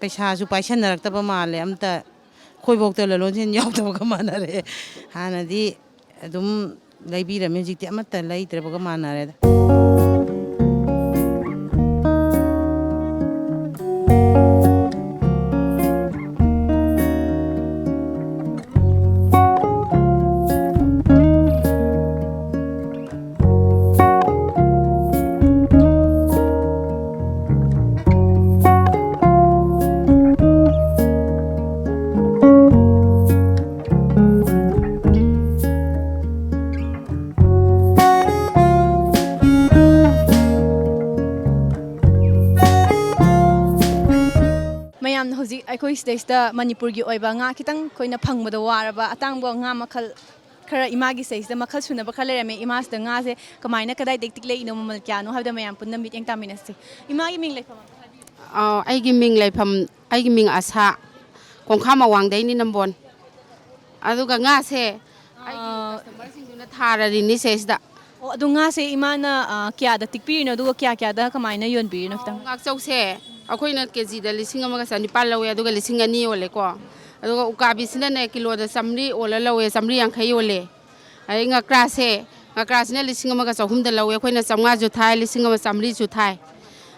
ꯄꯩꯁꯥꯁꯨ ꯄꯥꯏꯁꯟꯅꯔꯛꯇꯕ ꯃꯥꯜꯂꯦ, ꯑꯝꯇ ꯑꯩꯈꯣꯏꯐꯧꯗ ꯂꯂꯣꯟꯁꯤꯡ ꯌꯥꯎꯗꯕꯒ ꯃꯥꯟꯅꯔꯦ꯫ ꯍꯥꯟꯅꯗꯤ ꯑꯗꯨꯝ ꯂꯩꯕꯤꯔꯝꯃꯤ, ꯍꯧꯖꯤꯛꯇꯤ ꯑꯃꯠꯇ ꯂꯩꯗ꯭ꯔꯕꯒ ꯃꯥꯟꯅꯔꯦꯗ꯫ ꯃꯌꯥꯝꯅ ꯍꯧꯖꯤꯛ ꯑꯩꯈꯣꯏ ꯁꯤꯗꯩꯁꯤꯗ ꯃꯅꯤꯄꯨꯔꯒꯤ ꯑꯣꯏꯕ ꯉꯥ ꯈꯤꯇꯪ ꯑꯩꯈꯣꯏꯅ ꯐꯪꯕꯗ ꯋꯥꯔꯕ ꯑꯇꯥꯡꯕ ꯉꯥ ꯃꯈꯜ ꯈꯔ ꯏꯃꯥꯒꯤ ꯁꯤꯗꯩꯁꯤꯗ ꯃꯈꯜ ꯁꯨꯅꯕ ꯈꯔ ꯂꯩꯔꯝꯃꯦ꯫ ꯏꯃꯥꯁꯤꯗ ꯉꯥꯁꯦ ꯀꯃꯥꯏꯅ ꯀꯗꯥꯏꯗꯒꯤ ꯇꯤꯛꯂꯛꯏꯅꯣ, ꯃꯃꯜ ꯀꯌꯥꯅꯣ ꯍꯥꯏꯕꯗ ꯃꯌꯥꯝ ꯄꯨꯟꯅ ꯃꯤꯠꯌꯦꯡ ꯇꯥꯃꯤꯟꯅꯁꯤ꯫ ꯏꯃꯥꯒꯤ ꯃꯤꯡ ꯂꯩꯐꯝ ꯑꯃ ꯍꯥꯏꯕꯤꯌꯨ꯫ ꯑꯥ, ꯑꯩꯒꯤ ꯃꯤꯡ ꯂꯩꯐꯝ, ꯑꯩꯒꯤ ꯃꯤꯡ ꯑꯁꯥ, ꯀꯣꯡꯈꯥ ꯃꯋꯥꯡꯗꯩꯅꯤ, ꯅꯝꯕꯣꯟ꯫ ꯑꯗꯨꯒ ꯉꯥꯁꯦ ꯑꯩꯒꯤ ꯑꯥ, ꯀꯁꯇꯃꯔꯁꯤꯡꯗꯨꯅ ꯊꯥꯔꯔꯤꯅꯤ ꯁꯤꯁꯤꯗ꯫ ꯑꯣ, ꯑꯗꯨ ꯉꯥꯁꯦ ꯏꯃꯥꯅ, ꯑꯥ, ꯀꯌꯥꯗ ꯇꯤꯛꯄꯤꯔꯤꯅꯣ, ꯑꯗꯨꯒ ꯀꯌꯥ ꯀꯌꯥꯗ ꯀꯃꯥꯏꯅ ꯌꯣꯟꯕꯤꯔꯤꯅꯣ ꯈꯤꯇꯪ? ꯉꯥꯛꯆꯧꯁꯦ ꯑꯩꯈꯣꯏꯅ ꯀꯦ ꯖꯤꯗ ꯂꯤꯁꯤꯡ ꯑꯃꯒ ꯆꯅꯤꯄꯥꯟ ꯂꯧꯋꯦ, ꯑꯗꯨꯒ ꯂꯤꯁꯤꯡ ꯑꯅꯤ ꯌꯣꯜꯂꯦꯀꯣ꯫ ꯑꯗꯨꯒ ꯎꯀꯥꯕꯤꯁꯤꯅꯅꯦ ꯀꯤꯂꯣꯗ ꯆꯥꯝꯃꯔꯤ ꯑꯣꯜꯂ ꯂꯧꯋꯦ, ꯆꯥꯝꯃꯔꯤ ꯌꯥꯡꯈꯩ ꯌꯣꯜꯂꯦ꯫ ꯑꯗꯩ ꯉꯀ꯭ꯔꯥꯁꯦ, ꯉꯀ꯭ꯔꯥꯁꯤꯅ ꯂꯤꯁꯤꯡ ꯑꯃꯒ ꯆꯍꯨꯝꯗ ꯂꯧꯋꯦ, ꯑꯩꯈꯣꯏꯅ ꯆꯥꯝꯃꯉꯥꯁꯨ ꯊꯥꯏ, ꯂꯤꯁꯤꯡ ꯑꯃ ꯆꯥꯝꯃꯔꯤꯁꯨ ꯊꯥꯏ꯫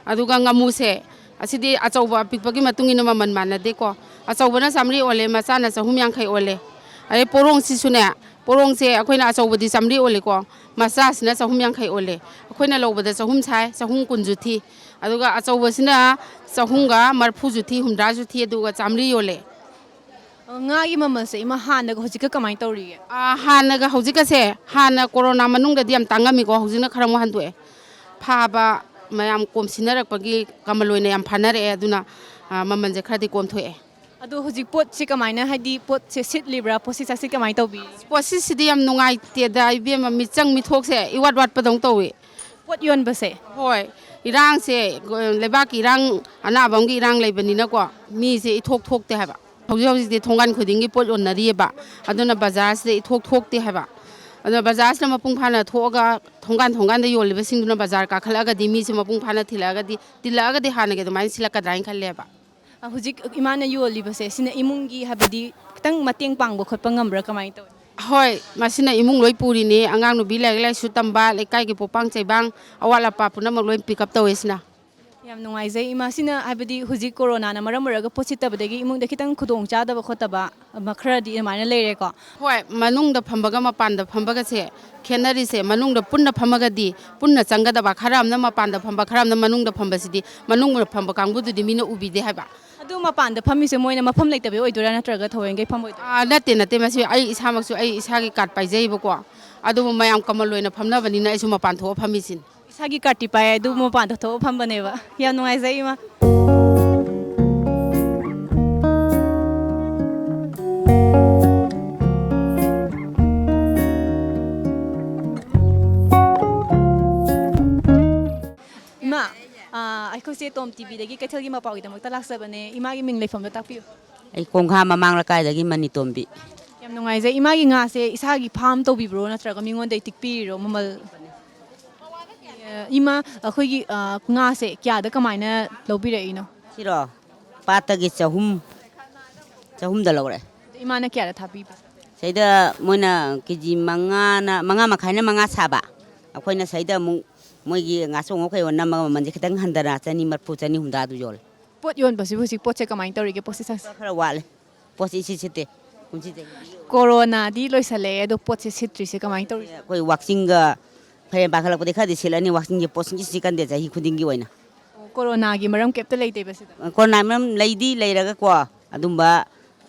ꯑꯗꯨꯒ ꯉꯥꯃꯨꯁꯦ, ꯑꯁꯤꯗꯤ ꯑꯆꯧꯕ ꯑꯄꯤꯛꯄꯒꯤ ꯃꯇꯨꯡ ꯏꯟꯅ ꯃꯃꯜ ꯃꯥꯟꯅꯗꯦꯀꯣ꯫ ꯑꯆꯧꯕꯅ ꯆꯥꯝꯃꯔꯤ ꯑꯣꯜꯂꯦ, ꯃꯆꯥꯅ ꯆꯍꯨꯝ ꯌꯥꯡꯈꯩ ꯑꯣꯜꯂꯦ꯫ ꯑꯗꯩ ꯄꯣꯔꯣꯡꯁꯤꯁꯨꯅꯦ, ꯄꯣꯔꯣꯡꯁꯦ ꯑꯩꯈꯣꯏꯅ ꯑꯆꯧꯕꯗꯤ ꯆꯥꯝꯃꯔꯤ ꯑꯣꯜꯂꯦꯀꯣ, ꯃꯆꯥꯁꯤꯅ ꯆꯍꯨꯝ ꯌꯥꯡꯈꯩ ꯑꯣꯜꯂꯦ꯫ ꯑꯩꯈꯣꯏꯅ ꯂꯧꯕꯗ ꯆꯍꯨꯝ ꯁꯥꯏ, ꯆꯍꯨꯝ ꯀꯨꯟꯁꯨ ꯊꯤ꯫ ꯑꯗꯨꯒ ꯑꯆꯧꯕꯁꯤꯅ ꯆꯍꯨꯝꯒ ꯃꯔꯐꯨꯁꯨ ꯊꯤ, ꯍꯨꯝꯗ꯭ꯔꯥꯁꯨ ꯊꯤ, ꯑꯗꯨꯒ ꯆꯥꯝꯃꯔꯤ ꯌꯣꯜꯂꯦ꯫ ꯉꯥꯒꯤ ꯃꯃꯜꯁꯦ, ꯏꯃꯥ, ꯍꯥꯟꯅꯒ ꯍꯧꯖꯤꯛꯀ ꯀꯃꯥꯏꯅ ꯇꯧꯔꯤꯒꯦ? ꯑꯥ, ꯍꯥꯟꯅꯒ ꯍꯧꯖꯤꯛꯀꯁꯦ, ꯍꯥꯟꯅ ꯀꯣꯔꯣꯅꯥ ꯃꯅꯨꯡꯗꯗꯤ ꯌꯥꯝ ꯇꯥꯡꯉꯝꯃꯤꯀꯣ, ꯍꯧꯖꯤꯛꯅ ꯈꯔ ꯑꯃꯨꯛ ꯍꯟꯗꯣꯛꯑꯦ꯫ ꯐꯥꯕ ꯃꯌꯥꯝ ꯀꯣꯝꯁꯤꯟꯅꯔꯛꯄꯒꯤ ꯀꯃꯟ ꯑꯣꯏꯅ ꯌꯥꯝ ꯐꯥꯅꯔꯛꯑꯦ, ꯑꯗꯨꯅ ꯑꯥ, ꯃꯃꯜꯁꯦ ꯈꯔꯗꯤ ꯀꯣꯝꯊꯣꯛꯑꯦ꯫ ꯑꯗꯣ ꯍꯧꯖꯤꯛ ꯄꯣꯠꯁꯦ ꯀꯃꯥꯏꯅ, ꯍꯥꯏꯗꯤ ꯄꯣꯠꯁꯦ ꯁꯤꯠꯂꯤꯕ꯭ꯔꯥ, ꯄꯣꯠꯁꯤ ꯆꯥꯁꯤꯠ ꯀꯃꯥꯏꯅ ꯇꯧꯕꯤ? ꯄꯣꯠꯁꯤꯠꯁꯤꯗꯤ ꯌꯥꯝ ꯅꯨꯡꯉꯥꯏꯇꯦꯗ ꯏꯕꯦꯝꯃ, ꯃꯤꯆꯪ ꯃꯤꯊꯣꯛꯁꯦ ꯏꯋꯥꯠ ꯋꯥꯠꯄꯗꯧꯅ ꯇꯧꯏ꯫ ꯄꯣꯠ ꯌꯣꯟꯕꯁꯦ? ꯍꯣꯏ, ꯏꯔꯥꯡꯁꯦ, ꯂꯩꯕꯥꯛꯀꯤ ꯏꯔꯥꯡ, ꯑꯅꯥꯕ ꯑꯃꯒꯤ ꯏꯔꯥꯡ ꯂꯩꯕꯅꯤꯅꯀꯣ, ꯃꯤꯁꯦ ꯏꯊꯣꯛ ꯊꯣꯛꯇꯦ ꯍꯥꯏꯕ꯫ ꯍꯧꯖꯤꯛ ꯍꯧꯖꯤꯛꯇꯤ ꯊꯣꯡꯒꯥꯟ ꯈꯨꯗꯤꯡꯒꯤ ꯄꯣꯠ ꯌꯣꯟꯅꯔꯤꯑꯕ, ꯑꯗꯨꯅ ꯕꯖꯥꯔꯁꯤꯗ ꯏꯊꯣꯛ ꯊꯣꯛꯇꯦ ꯍꯥꯏꯕ꯫ ꯑꯗꯨꯅ ꯕꯖꯥꯔꯁꯤꯗ ꯃꯄꯨꯡ ꯐꯥꯅ ꯊꯣꯛꯑꯒ, ꯊꯣꯡꯒꯥꯟ ꯊꯣꯡꯒꯥꯟꯗ ꯌꯣꯜꯂꯤꯕꯁꯤꯡꯗꯨꯅ ꯕꯖꯥꯔ ꯀꯥꯈꯠꯂꯛꯑꯒꯗꯤ, ꯃꯤꯁꯦ ꯃꯄꯨꯡ ꯐꯥꯅ ꯊꯤꯜꯂꯛꯑꯒꯗꯤ, ꯇꯤꯜꯂꯛꯑꯒꯗꯤ ꯍꯥꯟꯅꯒꯤ ꯑꯗꯨꯃꯥꯏꯅ ꯁꯤꯠꯂꯛꯀꯗ꯭ꯔꯥ ꯍꯥꯏꯅ ꯈꯜꯂꯦꯕ꯫ ꯑ, ꯍꯧꯖꯤꯛ ꯏꯃꯥꯅ ꯌꯣꯜꯂꯤꯕꯁꯦ, ꯁꯤꯅ ꯏꯃꯨꯡꯒꯤ, ꯍꯥꯏꯕꯗꯤ ꯈꯤꯇꯪ ꯃꯇꯦꯡ ꯄꯥꯡꯕ ꯈꯣꯠꯄ ꯉꯝꯕ꯭ꯔꯥ, ꯀꯃꯥꯏꯅ ꯇꯧꯋꯤ? ꯍꯣꯏ, ꯃꯁꯤꯅ ꯏꯃꯨꯡ ꯂꯣꯏ ꯄꯨꯔꯤꯅꯤ꯫ ꯑꯉꯥꯡ ꯅꯨꯄꯤ ꯂꯥꯏꯔꯤꯛ ꯂꯥꯏꯁꯨ ꯇꯝꯕ, ꯂꯩꯀꯥꯏꯒꯤ ꯄꯣꯠꯄꯥꯡ ꯆꯩꯕꯥꯡ, ꯑꯋꯥꯠ ꯑꯄꯥ ꯄꯨꯝꯅꯃꯛ ꯂꯣꯏ ꯄꯤꯛ ꯑꯞ ꯇꯧꯋꯦ ꯁꯤꯅ꯫ ꯌꯥꯝ ꯅꯨꯡꯉꯥꯏꯖꯩ, ꯏꯃꯥ꯫ ꯁꯤꯅ, ꯍꯥꯏꯕꯗꯤ ꯍꯧꯖꯤꯛ ꯀꯣꯔꯣꯅꯥꯅ ꯃꯔꯝ ꯑꯣꯏꯔꯒ ꯄꯣꯠ ꯁꯤꯠꯇꯕꯗꯒꯤ ꯏꯃꯨꯡꯗ ꯈꯤꯇꯪ ꯈꯨꯗꯣꯡ ꯆꯥꯗꯕ ꯈꯣꯠꯇꯕ ꯑꯃ ꯈꯔꯗꯤ ꯑꯗꯨꯃꯥꯏꯅ ꯂꯩꯔꯦꯀꯣ꯫ ꯍꯣꯏ, ꯃꯅꯨꯡꯗ ꯐꯝꯕꯒ ꯃꯄꯥꯟꯗ ꯐꯝꯕꯒꯁꯦ ꯈꯦꯠꯅꯔꯤꯁꯦ, ꯃꯅꯨꯡꯗ ꯄꯨꯟꯅ ꯐꯝꯃꯒꯗꯤ ꯄꯨꯟꯅ ꯆꯪꯒꯗꯕ, ꯈꯔ ꯑꯃꯅ ꯃꯄꯥꯟꯗ ꯐꯝꯕ, ꯈꯔ ꯑꯃꯅ ꯃꯅꯨꯡꯗ ꯐꯝꯕꯁꯤꯗꯤ, ꯃꯅꯨꯡꯗ ꯐꯝꯕ ꯀꯥꯡꯕꯨꯗꯨꯗꯤ ꯃꯤꯅ ꯎꯕꯤꯗꯦ ꯍꯥꯏꯕ꯫ ꯑꯗꯨ ꯃꯄꯥꯟꯗ ꯐꯝꯃꯤꯁꯦ ꯃꯣꯏꯅ ꯃꯐꯝ ꯂꯩꯇꯕꯩ ꯑꯣꯏꯗꯣꯏꯔꯥ, ꯅꯠꯇ꯭ꯔꯒ ꯊꯑꯣꯏꯅꯒꯤ ꯐꯝꯕ ꯑꯣꯏꯗꯣꯏꯔꯥ? ꯑꯥ, ꯅꯠꯇꯦ, ꯅꯠꯇꯦ, ꯃꯁꯤ ꯑꯩ ꯏꯁꯥꯃꯛꯁꯨ, ꯑꯩ ꯏꯁꯥꯒꯤ ꯀꯥꯔꯠ ꯄꯥꯏꯖꯩꯕꯀꯣ, ꯑꯗꯨꯕꯨ ꯃꯌꯥꯝ ꯀꯃꯟ ꯑꯣꯏꯅ ꯐꯝꯅꯕꯅꯤꯅ ꯑꯩꯁꯨ ꯃꯄꯥꯟ ꯊꯣꯛꯑ ꯐꯝꯃꯤꯁꯤꯅꯤ꯫ ꯏꯁꯥꯒꯤ ꯀꯥꯔꯠꯇꯤ ꯄꯥꯏ, ꯑꯗꯨ ꯃꯄꯥꯟꯗ ꯊꯣꯛꯑ ꯐꯝꯕꯅꯦꯕ꯫ ꯌꯥꯝ ꯅꯨꯡꯉꯥꯏꯖꯩ, ꯏꯃꯥ꯫ ꯏꯃꯥ, ꯑꯥ, ꯑꯩꯈꯣꯏꯁꯦ ꯇꯣꯝ ꯇꯤꯚꯤꯗꯒꯤ ꯀꯩꯊꯦꯜꯒꯤ ꯃꯄꯥꯎꯒꯤꯗꯃꯛꯇ ꯂꯥꯛꯆꯕꯅꯦ꯫ ꯏꯃꯥꯒꯤ ꯃꯤꯡ ꯂꯩꯐꯝꯗꯣ ꯇꯥꯛꯄꯤꯌꯨ꯫ ꯑꯩ ꯀꯣꯡꯈꯥ ꯃꯃꯥꯡ ꯂꯩꯀꯥꯏꯗꯒꯤ ꯃꯅꯤꯇꯣꯝꯕꯤ꯫ ꯌꯥꯝ ꯅꯨꯡꯉꯥꯏꯖꯩ꯫ ꯏꯃꯥꯒꯤ ꯉꯥꯁꯦ ꯏꯁꯥꯒꯤ ꯐꯥꯔꯝ ꯇꯧꯕꯤꯕ꯭ꯔꯣ, ꯅꯠꯇ꯭ꯔꯒ ꯃꯤꯉꯣꯟꯗꯒꯤ ꯇꯤꯛꯄꯤꯔꯤꯔꯣ ꯃꯃꯜ? ꯑꯦ, ꯏꯃꯥ, ꯑꯩꯈꯣꯏꯒꯤ, ꯑ, ꯉꯥꯁꯦ ꯀꯌꯥꯗ ꯀꯃꯥꯏꯅ ꯂꯧꯕꯤꯔꯛꯏꯅꯣ? ꯁꯤꯔꯣ? ꯄꯥꯠꯇꯒꯤ ꯆꯍꯨꯝ, ꯆꯍꯨꯝꯗ ꯂꯧꯔꯦ꯫ ꯏꯃꯥꯅ ꯀꯌꯥꯗ ꯊꯥꯕꯤꯕ? ꯁꯩꯗ ꯃꯣꯏꯅ ꯀꯦ ꯖꯤ ꯃꯉꯥꯅ, ꯃꯉꯥ ꯃꯈꯥꯏꯅ ꯃꯉꯥ ꯁꯥꯕ, ꯑꯩꯈꯣꯏꯅ ꯁꯩꯗ ꯑꯃꯨꯛ ꯃꯣꯏꯒꯤ ꯉꯥꯆꯣꯡ ꯃꯈꯩ ꯑꯣꯟꯅꯝꯃꯒ ꯃꯃꯜꯁꯦ ꯈꯤꯇꯪ ꯍꯟꯊꯅ ꯆꯅꯤ ꯃꯔꯐꯨ, ꯆꯅꯤ ꯍꯨꯝꯗ꯭ꯔꯥ ꯑꯗꯨ ꯌꯣꯜꯂꯦ꯫ ꯄꯣꯠ ꯌꯣꯟꯕꯁꯤꯕꯨ ꯍꯧꯖꯤꯛ ꯄꯣꯠꯁꯦ ꯀꯃꯥꯏꯅ ꯇꯧꯔꯤꯒꯦ? ꯄꯣꯠꯁꯤ ꯁꯥꯁꯤ? ꯈꯔ ꯋꯥꯠꯂꯦ, ꯄꯣꯠꯁꯤ ꯏꯁꯤꯠ ꯁꯤꯠꯇꯦ ꯀꯨꯝꯁꯤꯗꯒꯤ꯫ ꯀꯣꯔꯣꯅꯥꯗꯤ ꯂꯣꯏꯁꯜꯂꯛꯑꯦ, ꯑꯗꯣ ꯄꯣꯠꯁꯦ ꯁꯤꯠꯇ꯭ꯔꯤꯁꯦ ꯀꯃꯥꯏꯅ ꯇꯧꯔꯤꯅꯣ? ꯑꯩꯈꯣꯏ ꯋꯥꯛꯆꯤꯡꯒ ꯐꯩꯔꯦꯝ ꯄꯥꯡꯈꯠꯂꯛꯄꯗꯤ ꯈꯔꯗꯤ ꯁꯤꯠꯂꯅꯤ, ꯋꯥꯛꯆꯤꯡꯁꯦ ꯄꯣꯠ ꯁꯨꯡꯁꯤꯠ ꯁꯤꯠꯀꯟꯗꯦ ꯆꯍꯤ ꯈꯨꯗꯤꯡꯒꯤ ꯑꯣꯏꯅ꯫ ꯑꯣ, ꯀꯣꯔꯣꯅꯥꯒꯤ ꯃꯔꯝ ꯀꯩꯝꯇ ꯂꯩꯇꯦꯕ ꯁꯤꯗ? ꯀꯣꯔꯣꯅꯥ ꯃꯔꯝ ꯂꯩꯗꯤ ꯂꯩꯔꯒꯀꯣ, ꯑꯗꯨꯝꯕ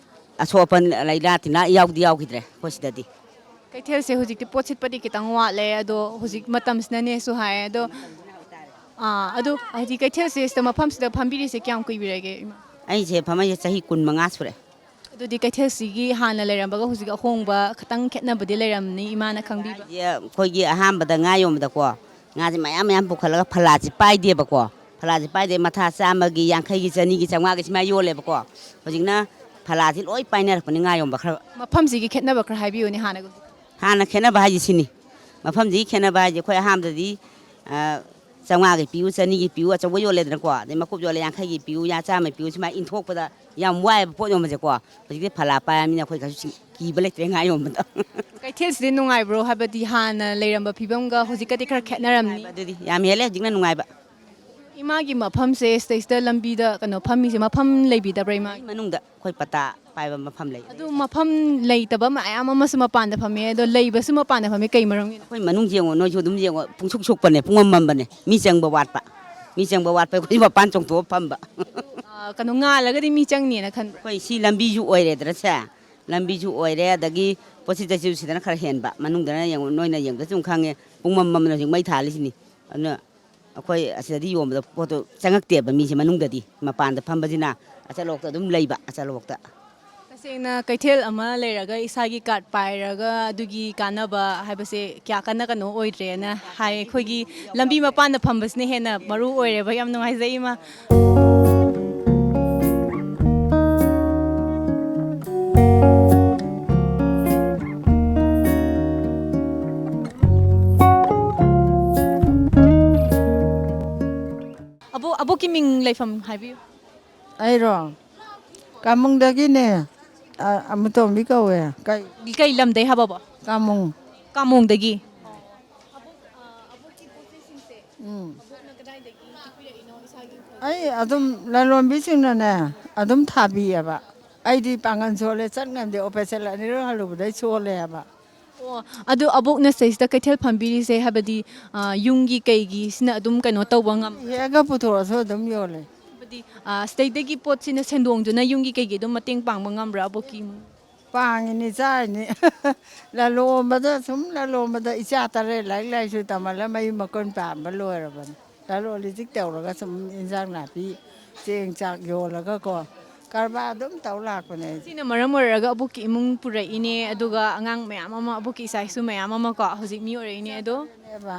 ꯑꯁꯣꯛ ꯑꯄꯟ ꯂꯥꯏꯅꯥ ꯇꯤꯟꯅꯥ ꯌꯥꯎꯗꯤ ꯌꯥꯎꯈꯤꯗ꯭ꯔꯦ ꯑꯩꯈꯣꯏ ꯁꯤꯗꯗꯤ꯫ ꯀꯩꯊꯦꯜꯁꯦ ꯍꯧꯖꯤꯛꯇꯤ ꯄꯣꯠ ꯁꯤꯠꯄꯗꯤ ꯈꯤꯇꯪ ꯋꯥꯠꯂꯦ, ꯑꯗꯣ ꯍꯧꯖꯤꯛ ꯃꯇꯝꯁꯤꯅꯅꯦꯁꯨ ꯍꯥꯏ꯫ ꯑꯗꯣ, ꯑꯥ, ꯑꯗꯣ ꯍꯥꯏꯗꯤ ꯀꯩꯊꯦꯜꯁꯦ ꯁꯤꯗ, ꯃꯐꯝꯁꯤꯗ ꯐꯝꯕꯤꯔꯤꯁꯦ ꯀꯌꯥꯝ ꯀꯨꯏꯕꯤꯔꯒꯦ, ꯏꯃꯥ? ꯑꯩꯁꯦ ꯐꯝꯃꯛꯏꯁꯦ ꯆꯍꯤ ꯀꯨꯟ ꯃꯉꯥ ꯁꯨꯔꯦ꯫ ꯑꯗꯨꯗꯤ ꯀꯩꯊꯦꯜꯁꯤꯒꯤ ꯍꯥꯟꯅ ꯂꯩꯔꯝꯕꯒ ꯍꯧꯖꯤꯛ ꯑꯍꯣꯡꯕ ꯈꯤꯇꯪ ꯈꯦꯠꯅꯕꯗꯤ ꯂꯩꯔꯝꯅꯤ, ꯏꯃꯥꯅ ꯈꯪꯕꯤꯕ? ꯍꯥꯏꯁꯦ ꯑꯩꯈꯣꯏꯒꯤ ꯑꯍꯥꯟꯕꯗ ꯉꯥ ꯌꯣꯟꯕꯗꯀꯣ, ꯉꯥꯁꯦ ꯃꯌꯥꯝ ꯃꯌꯥꯝ ꯄꯨꯈꯠꯂꯒ ꯐꯂꯥꯁꯦ ꯄꯥꯏꯗꯦꯕꯀꯣ꯫ ꯐꯂꯥꯁꯦ ꯄꯥꯏꯗꯦ, ꯃꯊꯥ ꯆꯥꯝꯃꯒꯤ, ꯌꯥꯡꯈꯩꯒꯤ, ꯆꯅꯤꯒꯤ, ꯆꯥꯝꯃꯉꯥꯒꯤ ꯁꯨꯃꯥꯏꯅ ꯌꯣꯜꯂꯦꯕꯀꯣ꯫ ꯍꯧꯖꯤꯛꯅ ꯐꯂꯥꯁꯦ ꯂꯣꯏ ꯄꯥꯏꯅꯔꯛꯄꯅꯤ ꯉꯥ ꯌꯣꯟꯕ ꯈꯔ꯫ ꯃꯐꯝꯁꯤꯒꯤ ꯈꯦꯠꯅꯕ ꯈꯔ ꯍꯥꯏꯕꯤꯌꯨꯅꯦ ꯍꯥꯟꯅꯒ ꯍꯧꯖꯤꯛ꯫ ꯍꯥꯟꯅ ꯈꯦꯠꯅꯕ ꯍꯥꯏꯁꯦ ꯁꯤꯅꯤ꯫ ꯃꯐꯝꯁꯤꯒꯤ ꯈꯦꯠꯅꯕ ꯍꯥꯏꯁꯦ ꯑꯩꯈꯣꯏ ꯑꯍꯥꯟꯕꯗꯗꯤ, ꯑ, ꯆꯥꯝꯃꯉꯥꯒꯤ ꯄꯤꯌꯨ, ꯆꯅꯤꯒꯤ ꯄꯤꯌꯨ, ꯑꯆꯧꯕ ꯌꯣꯜꯂꯦꯗꯅꯀꯣ, ꯑꯗꯩ ꯃꯀꯨꯞ ꯌꯣꯜꯂꯦ, ꯌꯥꯡꯈꯩꯒꯤ ꯄꯤꯌꯨ, ꯌꯥ ꯆꯥꯝꯃꯒꯤ ꯄꯤꯌꯨ, ꯁꯨꯃꯥꯏꯅ ꯏꯟꯊꯣꯛꯄꯗ ꯌꯥꯝ ꯋꯥꯏꯑꯦꯕ ꯄꯣꯠ ꯌꯣꯟꯕꯁꯦꯀꯣ꯫ ꯍꯧꯖꯤꯛꯇꯤ ꯐꯂꯥ ꯄꯥꯏꯔꯃꯤꯅ ꯑꯩꯈꯣꯏ ꯀꯩꯁꯨ ꯁꯤ-, ꯀꯤꯕ ꯂꯩꯇ꯭ꯔꯦ ꯉꯥ ꯌꯣꯟꯕꯗ꯫ ꯀꯩꯊꯦꯜꯁꯤꯗꯤ ꯅꯨꯡꯉꯥꯏꯕ꯭ꯔꯣ? ꯍꯥꯏꯕꯗꯤ ꯍꯥꯟꯅ ꯂꯩꯔꯝꯕ ꯐꯤꯕꯝꯒ ꯍꯧꯖꯤꯛꯀꯗꯤ ꯈꯔ ꯈꯦꯠꯅꯔꯝꯅꯤ꯫ ꯑꯗꯨꯗꯤ ꯌꯥꯝ ꯍꯦꯜꯂꯦ, ꯍꯧꯖꯤꯛꯅ ꯅꯨꯡꯉꯥꯏꯕ꯫ ꯏꯃꯥꯒꯤ ꯃꯐꯝꯁꯦ ꯁꯤꯗꯩꯁꯤꯗ ꯂꯝꯕꯤꯗ ꯀꯩꯅꯣ ꯐꯝꯃꯤꯁꯦ ꯃꯐꯝ ꯂꯩꯕꯤꯗꯕ꯭ꯔꯥ, ꯏꯃꯥꯒꯤ? ꯃꯅꯨꯡꯗ ꯑꯩꯈꯣꯏ ꯄꯇꯥ ꯄꯥꯏꯕ ꯃꯐꯝ ꯂꯩ꯫ ꯑꯗꯨ ꯃꯐꯝ ꯂꯩꯇꯕ ꯃꯌꯥꯝ ꯑꯃꯁꯨ ꯃꯄꯥꯟꯗ ꯐꯝꯃꯦ, ꯑꯗꯣ ꯂꯩꯕꯁꯨ ꯃꯄꯥꯟꯗ ꯐꯝꯃꯦ, ꯀꯩ ꯃꯔꯝꯒꯤꯅꯣ? ꯑꯩꯈꯣꯏ ꯃꯅꯨꯡ ꯌꯦꯡꯉꯣ, ꯅꯣꯏꯁꯨ ꯑꯗꯨꯝ ꯌꯦꯡꯉꯣ, ꯄꯨꯡꯁꯨꯛ ꯁꯨꯛꯄꯅꯦ, ꯄꯨꯡꯃꯝ ꯃꯝꯕꯅꯦ, ꯃꯤ ꯆꯪꯕ ꯋꯥꯠꯄ꯫ ꯃꯤ ꯆꯪꯕ ꯋꯥꯠꯄ, ꯑꯩꯈꯣꯏ ꯃꯄꯥꯟ ꯆꯣꯡꯊꯣꯛꯑ ꯐꯝꯕ꯫ ꯑꯥ, ꯀꯩꯅꯣ, ꯉꯥꯜꯂꯒꯗꯤ ꯃꯤ ꯆꯪꯅꯤꯅ ꯈꯟꯕ꯭ꯔꯥ? ꯑꯩꯈꯣꯏ ꯁꯤ ꯂꯝꯕꯤꯁꯨ ꯑꯣꯏꯔꯦꯗꯅ ꯁꯦ, ꯂꯝꯕꯤꯁꯨ ꯑꯣꯏꯔꯦ, ꯑꯗꯒꯤ ꯄꯣꯠꯁꯤ ꯆꯩꯁꯨ ꯁꯤꯗꯅ ꯈꯔ ꯍꯦꯟꯕ, ꯃꯅꯨꯡꯗꯅ ꯌꯦꯡꯉꯣ, ꯅꯣꯏꯅ ꯌꯦꯡꯕꯗꯁꯨ ꯑꯗꯨꯝ ꯈꯪꯉꯦ, ꯄꯨꯡꯃꯝ ꯃꯝꯕꯅ ꯍꯧꯖꯤꯛ ꯃꯩ ꯊꯥꯜꯂꯤꯁꯤꯅꯤ꯫ ꯑꯗꯨꯅ ꯑꯩꯈꯣꯏ ꯑꯁꯤꯗꯗꯤ ꯌꯣꯟꯕꯗ ꯄꯣꯠꯇꯣ ꯆꯪꯉꯛꯇꯦꯕ, ꯃꯤꯁꯦ ꯃꯅꯨꯡꯗꯗꯤ, ꯃꯄꯥꯟꯗ ꯐꯝꯕꯁꯤꯅ ꯑꯆꯠꯂꯣꯛꯇ ꯑꯗꯨꯝ ꯂꯩꯕ, ꯑꯆꯠꯂꯣꯛꯇ꯫ ꯇꯁꯦꯡꯅ ꯀꯩꯊꯦꯜ ꯑꯃ ꯂꯩꯔꯒ ꯏꯁꯥꯒꯤ ꯀꯥꯔꯠ ꯄꯥꯏꯔꯒ ꯑꯗꯨꯒꯤ ꯀꯥꯟꯅꯕ ꯍꯥꯏꯕꯁꯦ ꯀꯌꯥ ꯀꯟꯅ ꯀꯩꯅꯣ ꯑꯣꯏꯗ꯭ꯔꯦꯅ ꯍꯥꯏ꯫ ꯑꯩꯈꯣꯏꯒꯤ ꯂꯝꯕꯤ ꯃꯄꯥꯟꯗ ꯐꯝꯕꯁꯤꯅ ꯍꯦꯟꯅ ꯃꯔꯨ ꯑꯣꯏꯔꯦꯕ꯫ ꯌꯥꯝ ꯅꯨꯡꯉꯥꯏꯖꯩ, ꯏꯃꯥ꯫ ꯑꯕꯣꯛ, ꯑꯕꯣꯛꯀꯤ ꯃꯤꯡ, ꯂꯩꯐꯝ ꯍꯥꯏꯕꯤꯌꯨ꯫ ꯑꯩꯔꯣ? ꯀꯥꯃꯨꯡꯗꯒꯤꯅꯦ꯫ ꯑ, ꯑꯃꯨꯇꯣꯝꯕꯤ ꯀꯧꯋꯦ꯫ ꯀꯩ? ꯀꯩ ꯂꯝꯗꯩ ꯍꯥꯏꯕꯕꯣ? ꯀꯥꯃꯨꯡ꯫ ꯀꯥꯃꯣꯡꯗꯒꯤ꯫ ꯎꯝ꯫ ꯑꯩ ꯑꯗꯨꯝ ꯂꯂꯣꯟꯕꯤꯁꯤꯡꯅꯅꯦ ꯑꯗꯨꯝ ꯊꯥꯕꯤꯌꯦꯕ꯫ ꯑꯩꯗꯤ ꯄꯥꯡꯒꯜ ꯁꯣꯜꯂꯦ, ꯆꯠ ꯉꯝꯗꯦ, ꯑꯣꯄꯔꯦꯁꯟ ꯑꯅꯤꯔꯛ ꯍꯜꯂꯨꯕꯗꯩ ꯁꯣꯜꯂꯦ ꯍꯥꯏꯕ꯫ ꯑꯣ, ꯑꯗꯨ ꯑꯕꯣꯛꯅ ꯁꯤꯗꯩꯁꯤꯗ ꯀꯩꯊꯦꯜ ꯐꯝꯕꯤꯔꯤꯁꯦ, ꯍꯥꯏꯕꯗꯤ, ꯑ, ꯌꯨꯝꯒꯤ ꯀꯩꯒꯤ ꯁꯤꯅ ꯑꯗꯨꯝ ꯀꯩꯅꯣ ꯇꯧꯕ ꯉꯝ- ꯍꯦꯛꯑꯒ ꯄꯨꯊꯣꯛꯑꯁꯨ ꯑꯗꯨꯝ ꯌꯣꯜꯂꯦ꯫ ꯑꯥ, ꯁꯤꯗꯩꯗꯒꯤ ꯄꯣꯠꯁꯤꯅ, ꯁꯦꯟꯗꯣꯡꯗꯨꯅ ꯌꯨꯝꯒꯤ ꯀꯩꯒꯤ ꯑꯗꯨꯝ ꯃꯇꯦꯡ ꯄꯥꯡꯕ ꯉꯝꯕ꯭ꯔꯥ ꯑꯕꯣꯛꯀꯤ ꯏꯃꯨꯡ? ꯄꯥꯡꯉꯤꯅꯤ, ꯆꯥꯔꯤꯅꯤ꯫ ꯂꯂꯣꯟꯕꯗ ꯁꯨꯝ ꯂꯂꯣꯟꯕꯗ, ꯏꯆꯥ ꯇꯔꯦꯠ ꯂꯥꯏꯔꯤꯛ ꯂꯥꯏꯁꯨ ꯇꯝꯍꯜꯂ ꯃꯌꯨꯝ ꯃꯀꯩ ꯄꯥꯟꯕ ꯂꯣꯏꯔꯕꯅꯤ꯫ ꯂꯂꯣꯟ ꯏꯇꯤꯛ ꯇꯧꯔꯒ ꯁꯨꯝ ꯏꯟꯖꯥꯡ ꯅꯥꯄꯤ, ꯆꯦꯡ ꯆꯥꯛ ꯌꯣꯜꯂꯒꯀꯣ, ꯀꯔꯕꯥꯔ ꯑꯗꯨꯝ ꯇꯧ ꯂꯥꯛꯄꯅꯦ ꯑꯩꯁꯦ꯫ ꯁꯤꯅ ꯃꯔꯝ ꯑꯣꯏꯔꯒ ꯑꯕꯣꯛꯀꯤ ꯏꯃꯨꯡ ꯄꯨꯔꯛꯏꯅꯦ, ꯑꯗꯨꯒ ꯑꯉꯥꯡ ꯃꯌꯥꯝ ꯑꯃ, ꯑꯕꯣꯛꯀꯤ ꯏꯆꯥ ꯏꯁꯨ ꯃꯌꯥꯝ ꯑꯃ ꯀꯣ ꯍꯧꯖꯤꯛ ꯃꯤ ꯑꯣꯏꯔꯛꯏꯅꯦ꯫ ꯑꯗꯣ ꯅꯦꯕ꯫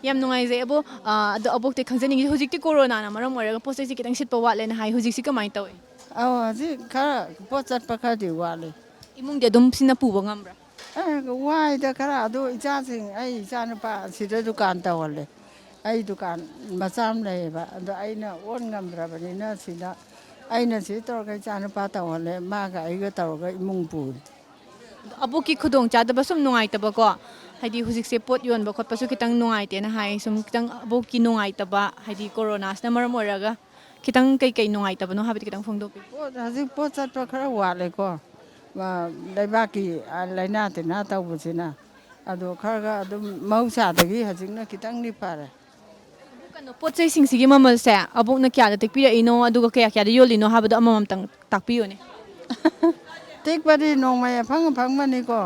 ꯌꯥꯝ ꯅꯨꯡꯉꯥꯏꯖꯩ ꯑꯕꯣꯛ꯫ ꯑꯥ, ꯑꯗꯣ ꯑꯕꯣꯛꯇꯤ ꯈꯪꯖꯅꯤꯡꯉꯤ, ꯍꯧꯖꯤꯛꯇꯤ ꯀꯣꯔꯣꯅꯥꯅ ꯃꯔꯝ ꯑꯣꯏꯔꯒ ꯄꯣꯠ ꯆꯩꯁꯦ ꯈꯤꯇꯪ ꯁꯤꯠꯄ ꯋꯥꯠꯂꯦꯅ ꯍꯥꯏ, ꯍꯧꯖꯤꯛꯁꯤ ꯀꯃꯥꯏꯅ ꯇꯧꯏ? ꯑꯧ, ꯍꯧꯖꯤꯛ ꯈꯔ ꯄꯣꯠ ꯆꯠꯄ ꯈꯔꯗꯤ ꯋꯥꯠꯂꯤ꯫ ꯏꯃꯨꯡꯗꯤ ꯑꯗꯨꯝ ꯁꯤꯅ ꯄꯨꯕ ꯉꯝꯕ꯭ꯔꯥ? ꯑꯦ, ꯋꯥꯏꯗ ꯈꯔ꯫ ꯑꯗꯨ ꯏꯆꯥꯁꯤꯡ, ꯑꯩ ꯏꯆꯥꯅꯨꯄꯥ ꯁꯤꯗ ꯗꯨꯀꯥꯟ ꯇꯧꯍꯜꯂꯦ꯫ ꯑꯩ ꯗꯨꯀꯥꯟ ꯃꯆꯥ ꯑꯃ ꯂꯩꯌꯦꯕ, ꯑꯗꯣ ꯑꯩꯅ ꯑꯣꯟ ꯉꯝꯗ꯭ꯔꯕꯅꯤꯅ ꯁꯤꯗ ꯑꯩꯅ ꯁꯤ ꯇꯧꯔꯒ ꯏꯆꯥꯅꯨꯄꯥ ꯇꯧꯍꯜꯂꯦ, ꯃꯥꯒ ꯑꯩꯒ ꯇꯧꯔꯒ ꯏꯃꯨꯡ ꯄꯨꯔꯤ꯫ ꯑꯗꯣ ꯑꯕꯣꯛꯀꯤ ꯈꯨꯗꯣꯡ ꯆꯥꯗꯕ ꯁꯨꯝ ꯅꯨꯡꯉꯥꯏꯇꯕꯀꯣ, ꯍꯥꯏꯗꯤ ꯍꯧꯖꯤꯛꯁꯦ ꯄꯣꯠ ꯌꯣꯟꯕ ꯈꯣꯠꯄꯁꯨ ꯈꯤꯇꯪ ꯅꯨꯡꯉꯥꯏꯇꯦꯅ ꯍꯥꯏ, ꯁꯨꯝ ꯈꯤꯇꯪ ꯑꯕꯣꯛꯀꯤ ꯅꯨꯡꯉꯥꯏꯇꯕ, ꯍꯥꯏꯗꯤ ꯀꯣꯔꯣꯅꯥꯁꯤꯅ ꯃꯔꯝ ꯑꯣꯏꯔꯒ ꯈꯤꯇꯪ ꯀꯩꯀꯩ ꯅꯨꯡꯉꯥꯏꯇꯕꯅꯣ ꯍꯥꯏꯕꯗꯤ ꯈꯤꯇꯪ ꯐꯣꯡꯗꯣꯛꯄꯤꯌꯨ꯫ ꯄꯣꯠ, ꯍꯧꯖꯤꯛ ꯄꯣꯠ ꯆꯠꯄ ꯈꯔ ꯋꯥꯠꯂꯦꯀꯣ, ꯃ-, ꯂꯩꯕꯥꯛꯀꯤ, ꯑ, ꯂꯥꯏꯅꯥ ꯇꯤꯟꯅꯥ ꯇꯧꯕꯁꯤꯅ꯫ ꯑꯗꯣ ꯈꯔ ꯈꯔ ꯑꯗꯨꯝ ꯃꯍꯧꯁꯥꯗꯒꯤ ꯍꯧꯖꯤꯛꯅ ꯈꯤꯇꯪꯗꯤ ꯐꯔꯦ꯫ ꯀꯩꯅꯣ, ꯄꯣꯠ ꯆꯩꯁꯤꯡꯁꯤꯒꯤ ꯃꯃꯜꯁꯦ ꯑꯕꯣꯛꯅ ꯀꯌꯥꯗ ꯇꯦꯛꯄꯤꯔꯛꯏꯅꯣ, ꯑꯗꯨꯒ ꯀꯌꯥ ꯀꯌꯥꯗ ꯌꯣꯜꯂꯤꯅꯣ ꯍꯥꯏꯕꯗꯣ ꯑꯃꯃꯝꯇꯪ ꯇꯥꯛꯄꯤꯌꯨꯅꯦ꯫ ꯇꯦꯛꯄꯗꯤ ꯅꯣꯡꯃꯩ ꯑꯐꯪ ꯑꯐꯪꯕꯅꯤꯀꯣ꯫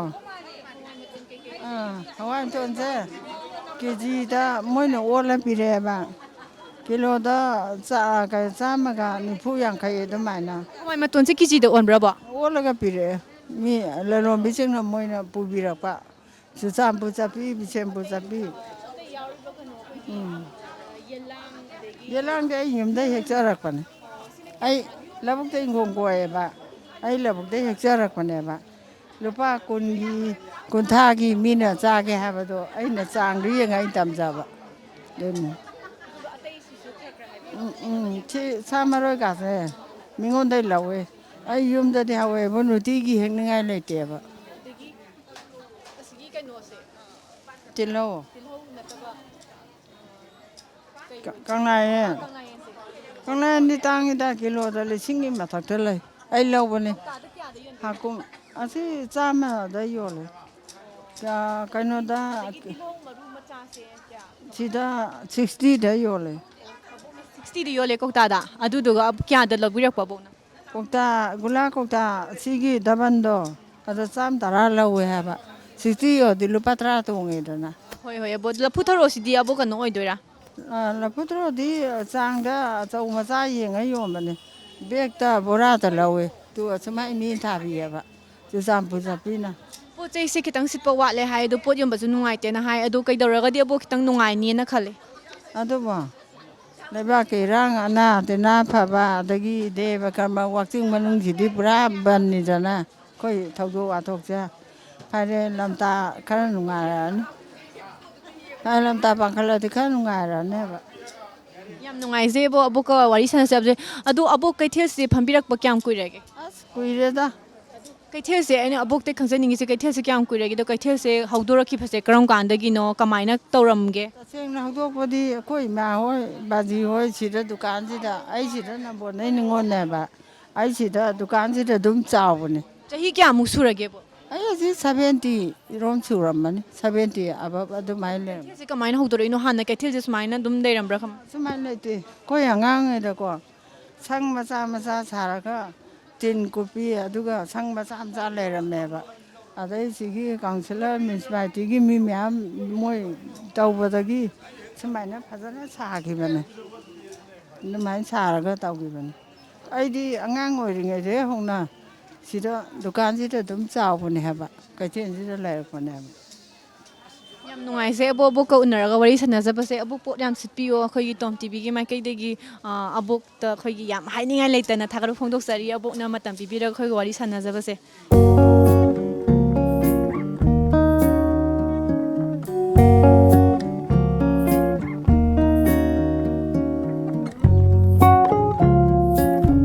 ꯑꯥ, ꯍꯋꯥꯏ ꯃꯇꯣꯟꯁꯦ ꯀꯦꯖꯤꯗ ꯃꯣꯏꯅ ꯑꯣꯜꯂ ꯄꯤꯔꯛꯑꯦꯕ꯫ ꯀꯤꯂꯣꯗ ꯆꯥ-, ꯀ-, ꯆꯥꯝꯃꯒ ꯅꯤꯐꯨ ꯌꯥꯡꯈꯩ ꯑꯗꯨꯃꯥꯏꯅ꯫ ꯍꯋꯥꯏ ꯃꯇꯣꯟꯁꯦ ꯀꯦꯖꯤꯗ ꯑꯣꯟꯕ꯭ꯔꯕꯣ? ꯑꯣꯜꯂꯒ ꯄꯤꯔꯛꯑꯦ꯫ ꯃꯤ ꯂꯂꯣꯟꯕꯤꯁꯤꯡꯅ ꯃꯣꯏꯅ ꯄꯨꯕꯤꯔꯛꯄ꯫ ꯆꯨꯔꯆꯥꯟꯄꯨꯔ ꯆꯠꯄꯤ, ꯕꯤꯁꯦꯝꯄꯨꯔ ꯆꯠꯄꯤ꯫ ꯎꯝ꯫ ꯌꯦꯂꯥꯡꯗꯤ ꯑꯩ ꯌꯨꯝꯗꯩ ꯍꯦꯛꯆꯔꯛꯄꯅꯦ꯫ ꯑꯩ ꯂꯧꯕꯨꯛꯇ ꯏꯪꯈꯣꯜ ꯀꯣꯏꯌꯦꯕ꯫ ꯑꯩ ꯂꯧꯕꯨꯛꯇꯩ ꯍꯦꯛꯆꯔꯛꯄꯅꯦꯕ꯫ ꯂꯨꯄꯥ ꯀꯨꯟꯒꯤ, ꯀꯨꯟꯊ꯭ꯔꯥꯒꯤ ꯃꯤꯅ ꯆꯥꯒꯦ ꯍꯥꯏꯕꯗꯣ ꯑꯩꯅ ꯆꯥꯡꯗꯣ ꯌꯦꯡꯉ ꯑꯩ ꯇꯝꯖꯕ꯫ ꯑꯗꯨꯅꯤ꯫ ꯎꯝ, ꯎꯝ, ꯁꯤ ꯁꯥ ꯃꯔꯣꯏꯒꯥꯁꯦ ꯃꯤꯉꯣꯟꯗꯩ ꯂꯧꯋꯦ꯫ ꯑꯩ ꯌꯨꯝꯗꯗꯤ ꯍꯧꯋꯦꯕꯨ ꯅꯨꯡꯇꯤꯒꯤ ꯍꯦꯛꯅꯤꯡꯉꯥꯏ ꯂꯩꯇꯦꯕ꯫ ꯑꯗꯒꯤ ꯑꯁꯤꯒꯤ ꯀꯩꯅꯣꯁꯦ, ꯇꯤꯜꯍꯧ꯫ ꯇꯤꯜꯍꯧ ꯅꯠꯇꯕ, ꯀꯩ ꯀ-, ꯀꯪꯂꯥꯌꯦꯟ꯫ ꯀꯪꯂꯥꯌꯦꯟꯁꯦ꯫ ꯀꯪꯂꯥꯌꯦꯟꯗꯤ ꯇꯥꯡꯉꯤꯗ, ꯀꯤꯂꯣꯗ ꯂꯤꯁꯤꯡꯒꯤ ꯃꯊꯛꯇ ꯂꯩ꯫ ꯑꯩ ꯂꯧꯕꯅꯤ꯫ ꯀꯧꯇꯥꯗ ꯀꯌꯥꯗ ꯌꯣꯟꯒꯦ? ꯍꯥꯀꯨꯝ ꯑꯁꯤ ꯆꯥꯝꯃꯗ ꯌꯣꯜꯂꯦ꯫ ꯀ-, ꯀꯩꯅꯣꯗ, ꯑꯗꯒꯤ ꯇꯤꯜꯍꯧ ꯃꯔꯨ ꯃꯆꯥꯁꯦ ꯀꯌꯥ? ꯁꯤꯗ ꯁꯤꯛꯁꯇꯤꯗ ꯌꯣꯜꯂꯦ꯫ ꯑꯣ, ꯀꯕꯣꯛꯅ ꯁꯤꯛꯁꯇꯤ꯫ ꯁꯤꯛꯁꯇꯤꯗ ꯌꯣꯜꯂꯦ ꯀꯧꯇꯥꯗ꯫ ꯑꯗꯨꯗꯨꯒ ꯀꯌꯥꯗ ꯂꯧꯕꯤꯔꯛꯄ ꯑꯕꯣꯛꯅ? ꯀꯧꯇꯥ, ꯒꯨꯂꯥ ꯀꯧꯇꯥ ꯑꯁꯤꯒꯤ ꯗꯕꯟꯗꯣ, ꯑꯗꯣ ꯆꯥꯝ ꯇꯔꯥ ꯂꯧꯋꯦ ꯍꯥꯏꯕ꯫ ꯁꯤꯛꯁꯇꯤ ꯌꯣꯜꯂꯗꯤ ꯂꯨꯄꯥ ꯇꯔꯥ ꯇꯣꯡꯉꯦꯗꯅ꯫ ꯍꯣꯏ, ꯍꯣꯏ, ꯑꯕꯣ꯫ ꯂꯐꯨ ꯊꯔꯣꯁꯤꯗꯤ ꯑꯕꯣ ꯀꯩꯅꯣ ꯑꯣꯏꯗꯣꯏꯔꯥ? ꯑ, ꯂꯐꯨ ꯊꯔꯣꯗꯤ ꯆꯥꯡꯗ ꯑꯆꯧ ꯃꯆꯥ ꯌꯦꯡꯉ ꯌꯣꯟꯕꯅꯦ꯫ ꯕꯦꯛꯇ, ꯕꯣꯔꯥꯗ ꯂꯧꯋꯦ꯫ ꯇꯨ ꯑꯁꯨꯃꯥꯏ ꯃꯤ ꯊꯥꯕꯤꯌꯦꯕ ꯆꯨꯔꯆꯥꯟꯄꯨꯔ ꯆꯠꯄꯤꯅ꯫ ꯄꯣꯠ ꯆꯩꯁꯦ ꯈꯤꯇꯪ ꯁꯤꯠꯄ ꯋꯥꯠꯂꯦ ꯍꯥꯏ, ꯑꯗꯣ ꯄꯣꯠ ꯌꯣꯟꯕꯁꯨ ꯅꯨꯡꯉꯥꯏꯇꯦꯅ ꯍꯥꯏ꯫ ꯑꯗꯣ ꯀꯩꯗꯧꯔꯒꯗꯤ ꯑꯕꯣꯛ ꯈꯤꯇꯪ ꯅꯨꯡꯉꯥꯏꯅꯤꯅ ꯈꯜꯂꯦ? ꯑꯗꯨꯕꯨ ꯂꯩꯕꯥꯛꯀꯤ ꯏꯔꯥꯡ, ꯑꯅꯥ ꯇꯤꯟꯅꯥ ꯐꯕ, ꯑꯗꯒꯤ ꯗꯦꯕ ꯀꯔꯃ, ꯋꯥꯛꯆꯤꯡ ꯃꯅꯨꯡꯁꯤꯗꯤ ꯄꯨꯔꯥ ꯕꯟꯅꯤꯗꯅ꯫ ꯑꯩꯈꯣꯏ ꯊꯧꯗꯣꯛ ꯋꯥꯊꯣꯛꯁꯦ ꯐꯔꯦ, ꯂꯝꯇꯥ ꯈꯔ ꯅꯨꯡꯉꯥꯏꯔꯛꯑꯅꯤ꯫ ꯐꯔꯦ, ꯂꯝꯇꯥ ꯄꯥꯡꯈꯠꯂꯗꯤ ꯈꯔ ꯅꯨꯡꯉꯥꯏꯔꯛꯑꯅꯦꯕ꯫ ꯌꯥꯝ ꯅꯨꯡꯉꯥꯏꯖꯩꯕꯣ, ꯑꯕꯣꯛꯀ ꯋꯥꯔꯤ ꯁꯥꯟꯅꯖꯕꯁꯦ꯫ ꯑꯗꯣ ꯑꯕꯣꯛ, ꯀꯩꯊꯦꯜꯁꯦ ꯐꯝꯕꯤꯔꯛꯄ ꯀꯌꯥꯝ ꯀꯨꯏꯔꯒꯦ? ꯑꯁ, ꯀꯨꯏꯔꯦꯗ꯫ ꯀꯩꯊꯦꯜꯁꯦ ꯑꯩꯅ ꯑꯕꯣꯛꯇꯩ ꯈꯪꯖꯅꯤꯡꯉꯤꯁꯦ, ꯀꯩꯊꯦꯜꯁꯦ ꯀꯌꯥꯝ ꯀꯨꯏꯔꯒꯦ? ꯑꯗꯣ ꯀꯩꯊꯦꯜꯁꯦ ꯍꯧꯗꯣꯔꯛꯈꯤꯕꯁꯦ ꯀꯔꯝ ꯀꯥꯟꯗꯒꯤꯅꯣ? ꯀꯃꯥꯏꯅ ꯇꯧꯔꯝꯒꯦ? ꯇꯁꯦꯡꯅ ꯍꯧꯗꯣꯛꯄꯗꯤ ꯑꯩꯈꯣꯏ ꯏꯃꯥ ꯍꯣꯏ, ꯕꯥꯖꯤ ꯍꯣꯏ ꯁꯤꯗ ꯗꯨꯀꯥꯟꯁꯤꯗ, ꯑꯩ ꯁꯤꯗ ꯅꯝꯕꯣꯟꯗꯩ ꯅꯤꯉꯣꯜꯅꯦꯕ꯫ ꯑꯩ ꯁꯤꯗ ꯗꯨꯀꯥꯟꯁꯤꯗ ꯑꯗꯨꯝ ꯆꯥꯎꯕꯅꯦ꯫ ꯆꯍꯤ ꯀꯌꯥꯃꯨꯛ ꯁꯨꯔꯒꯦꯕꯣ? ꯑꯩ ꯍꯧꯖꯤꯛ ꯁꯚꯦꯟꯇꯤ ꯔꯣꯝ ꯁꯨꯔꯝꯃꯅꯤ, ꯁꯚꯦꯟꯇꯤ ꯑꯕꯞ ꯑꯗꯨꯃꯥꯏꯅ ꯂꯩꯔꯝꯃꯅꯤ꯫ ꯀꯩꯊꯦꯜꯁꯦ ꯀꯃꯥꯏꯅ ꯍꯧꯗꯣꯔꯛꯏꯅꯣ? ꯍꯥꯟꯅ ꯀꯩꯊꯦꯜꯁꯦ ꯁꯨꯃꯥꯏꯅ ꯑꯗꯨꯝ ꯂꯩꯔꯝꯕ꯭ꯔꯥ ꯀꯃꯥꯏ? ꯁꯨꯃꯥꯏꯅ ꯂꯩꯇꯦ꯫ ꯑꯩꯈꯣꯏ ꯑꯉꯥꯡꯉꯩꯗꯀꯣ, ꯁꯪ ꯃꯆꯥ ꯃꯆꯥ ꯁꯥꯔꯒ, ꯇꯤꯟ ꯀꯨꯞꯄꯤ, ꯑꯗꯨꯒ ꯁꯪ ꯃꯆꯥ ꯃꯆꯥ ꯂꯩꯔꯝꯃꯦꯕ꯫ ꯑꯗꯩ ꯁꯤꯒꯤ ꯀꯥꯎꯟꯁꯤꯂꯔ, ꯃ꯭ꯌꯨꯅꯤꯁꯤꯄꯥꯂꯤꯇꯤꯒꯤ ꯃꯤ ꯃꯌꯥꯝ ꯃꯣꯏ ꯇꯧꯕꯗꯒꯤ ꯁꯨꯃꯥꯏꯅ ꯐꯖꯅ ꯁꯥꯈꯤꯕꯅꯦ꯫ ꯑꯗꯨꯃꯥꯏꯅ ꯁꯥꯔꯒ ꯇꯧꯈꯤꯕꯅꯦ꯫ ꯑꯩꯗꯤ ꯑꯉꯥꯡ ꯑꯣꯏꯔꯤꯉꯩꯗꯒꯤ ꯍꯧꯅ ꯁꯤꯗ ꯗꯨꯀꯥꯟꯁꯤꯗ ꯑꯗꯨꯝ ꯆꯥꯎꯕꯅꯦ ꯍꯥꯏꯕ, ꯀꯩꯊꯦꯜꯁꯤꯗ ꯂꯩꯔꯛꯄꯅꯦ ꯍꯥꯏꯕ꯫ ꯌꯥꯝ ꯅꯨꯡꯉꯥꯏꯖꯩ ꯑꯕꯣꯛ, ꯑꯕꯣꯛꯀ ꯎꯅꯔꯒ ꯋꯥꯔꯤ ꯁꯥꯟꯅꯖꯕꯁꯦ꯫ ꯑꯕꯣꯛ, ꯄꯣꯠ ꯌꯥꯝ ꯁꯤꯠꯄꯤꯌꯣ꯫ ꯑꯩꯈꯣꯏꯒꯤ ꯇꯣꯝ ꯇꯤꯚꯤꯒꯤ ꯃꯥꯏꯀꯩꯗꯒꯤ, ꯑ, ꯑꯕꯣꯛꯇ ꯑꯩꯈꯣꯏꯒꯤ ꯌꯥꯝ ꯍꯥꯏꯅꯤꯡꯉꯥꯏ ꯂꯩꯇꯅ ꯊꯥꯒꯠꯄ ꯐꯣꯡꯗꯣꯛꯆꯔꯤ, ꯑꯕꯣꯛꯅ ꯃꯇꯝ ꯄꯤꯕꯤꯔꯒ ꯑꯩꯈꯣꯏꯒ ꯋꯥꯔꯤ ꯁꯥꯟꯅꯖꯕꯁꯦ꯫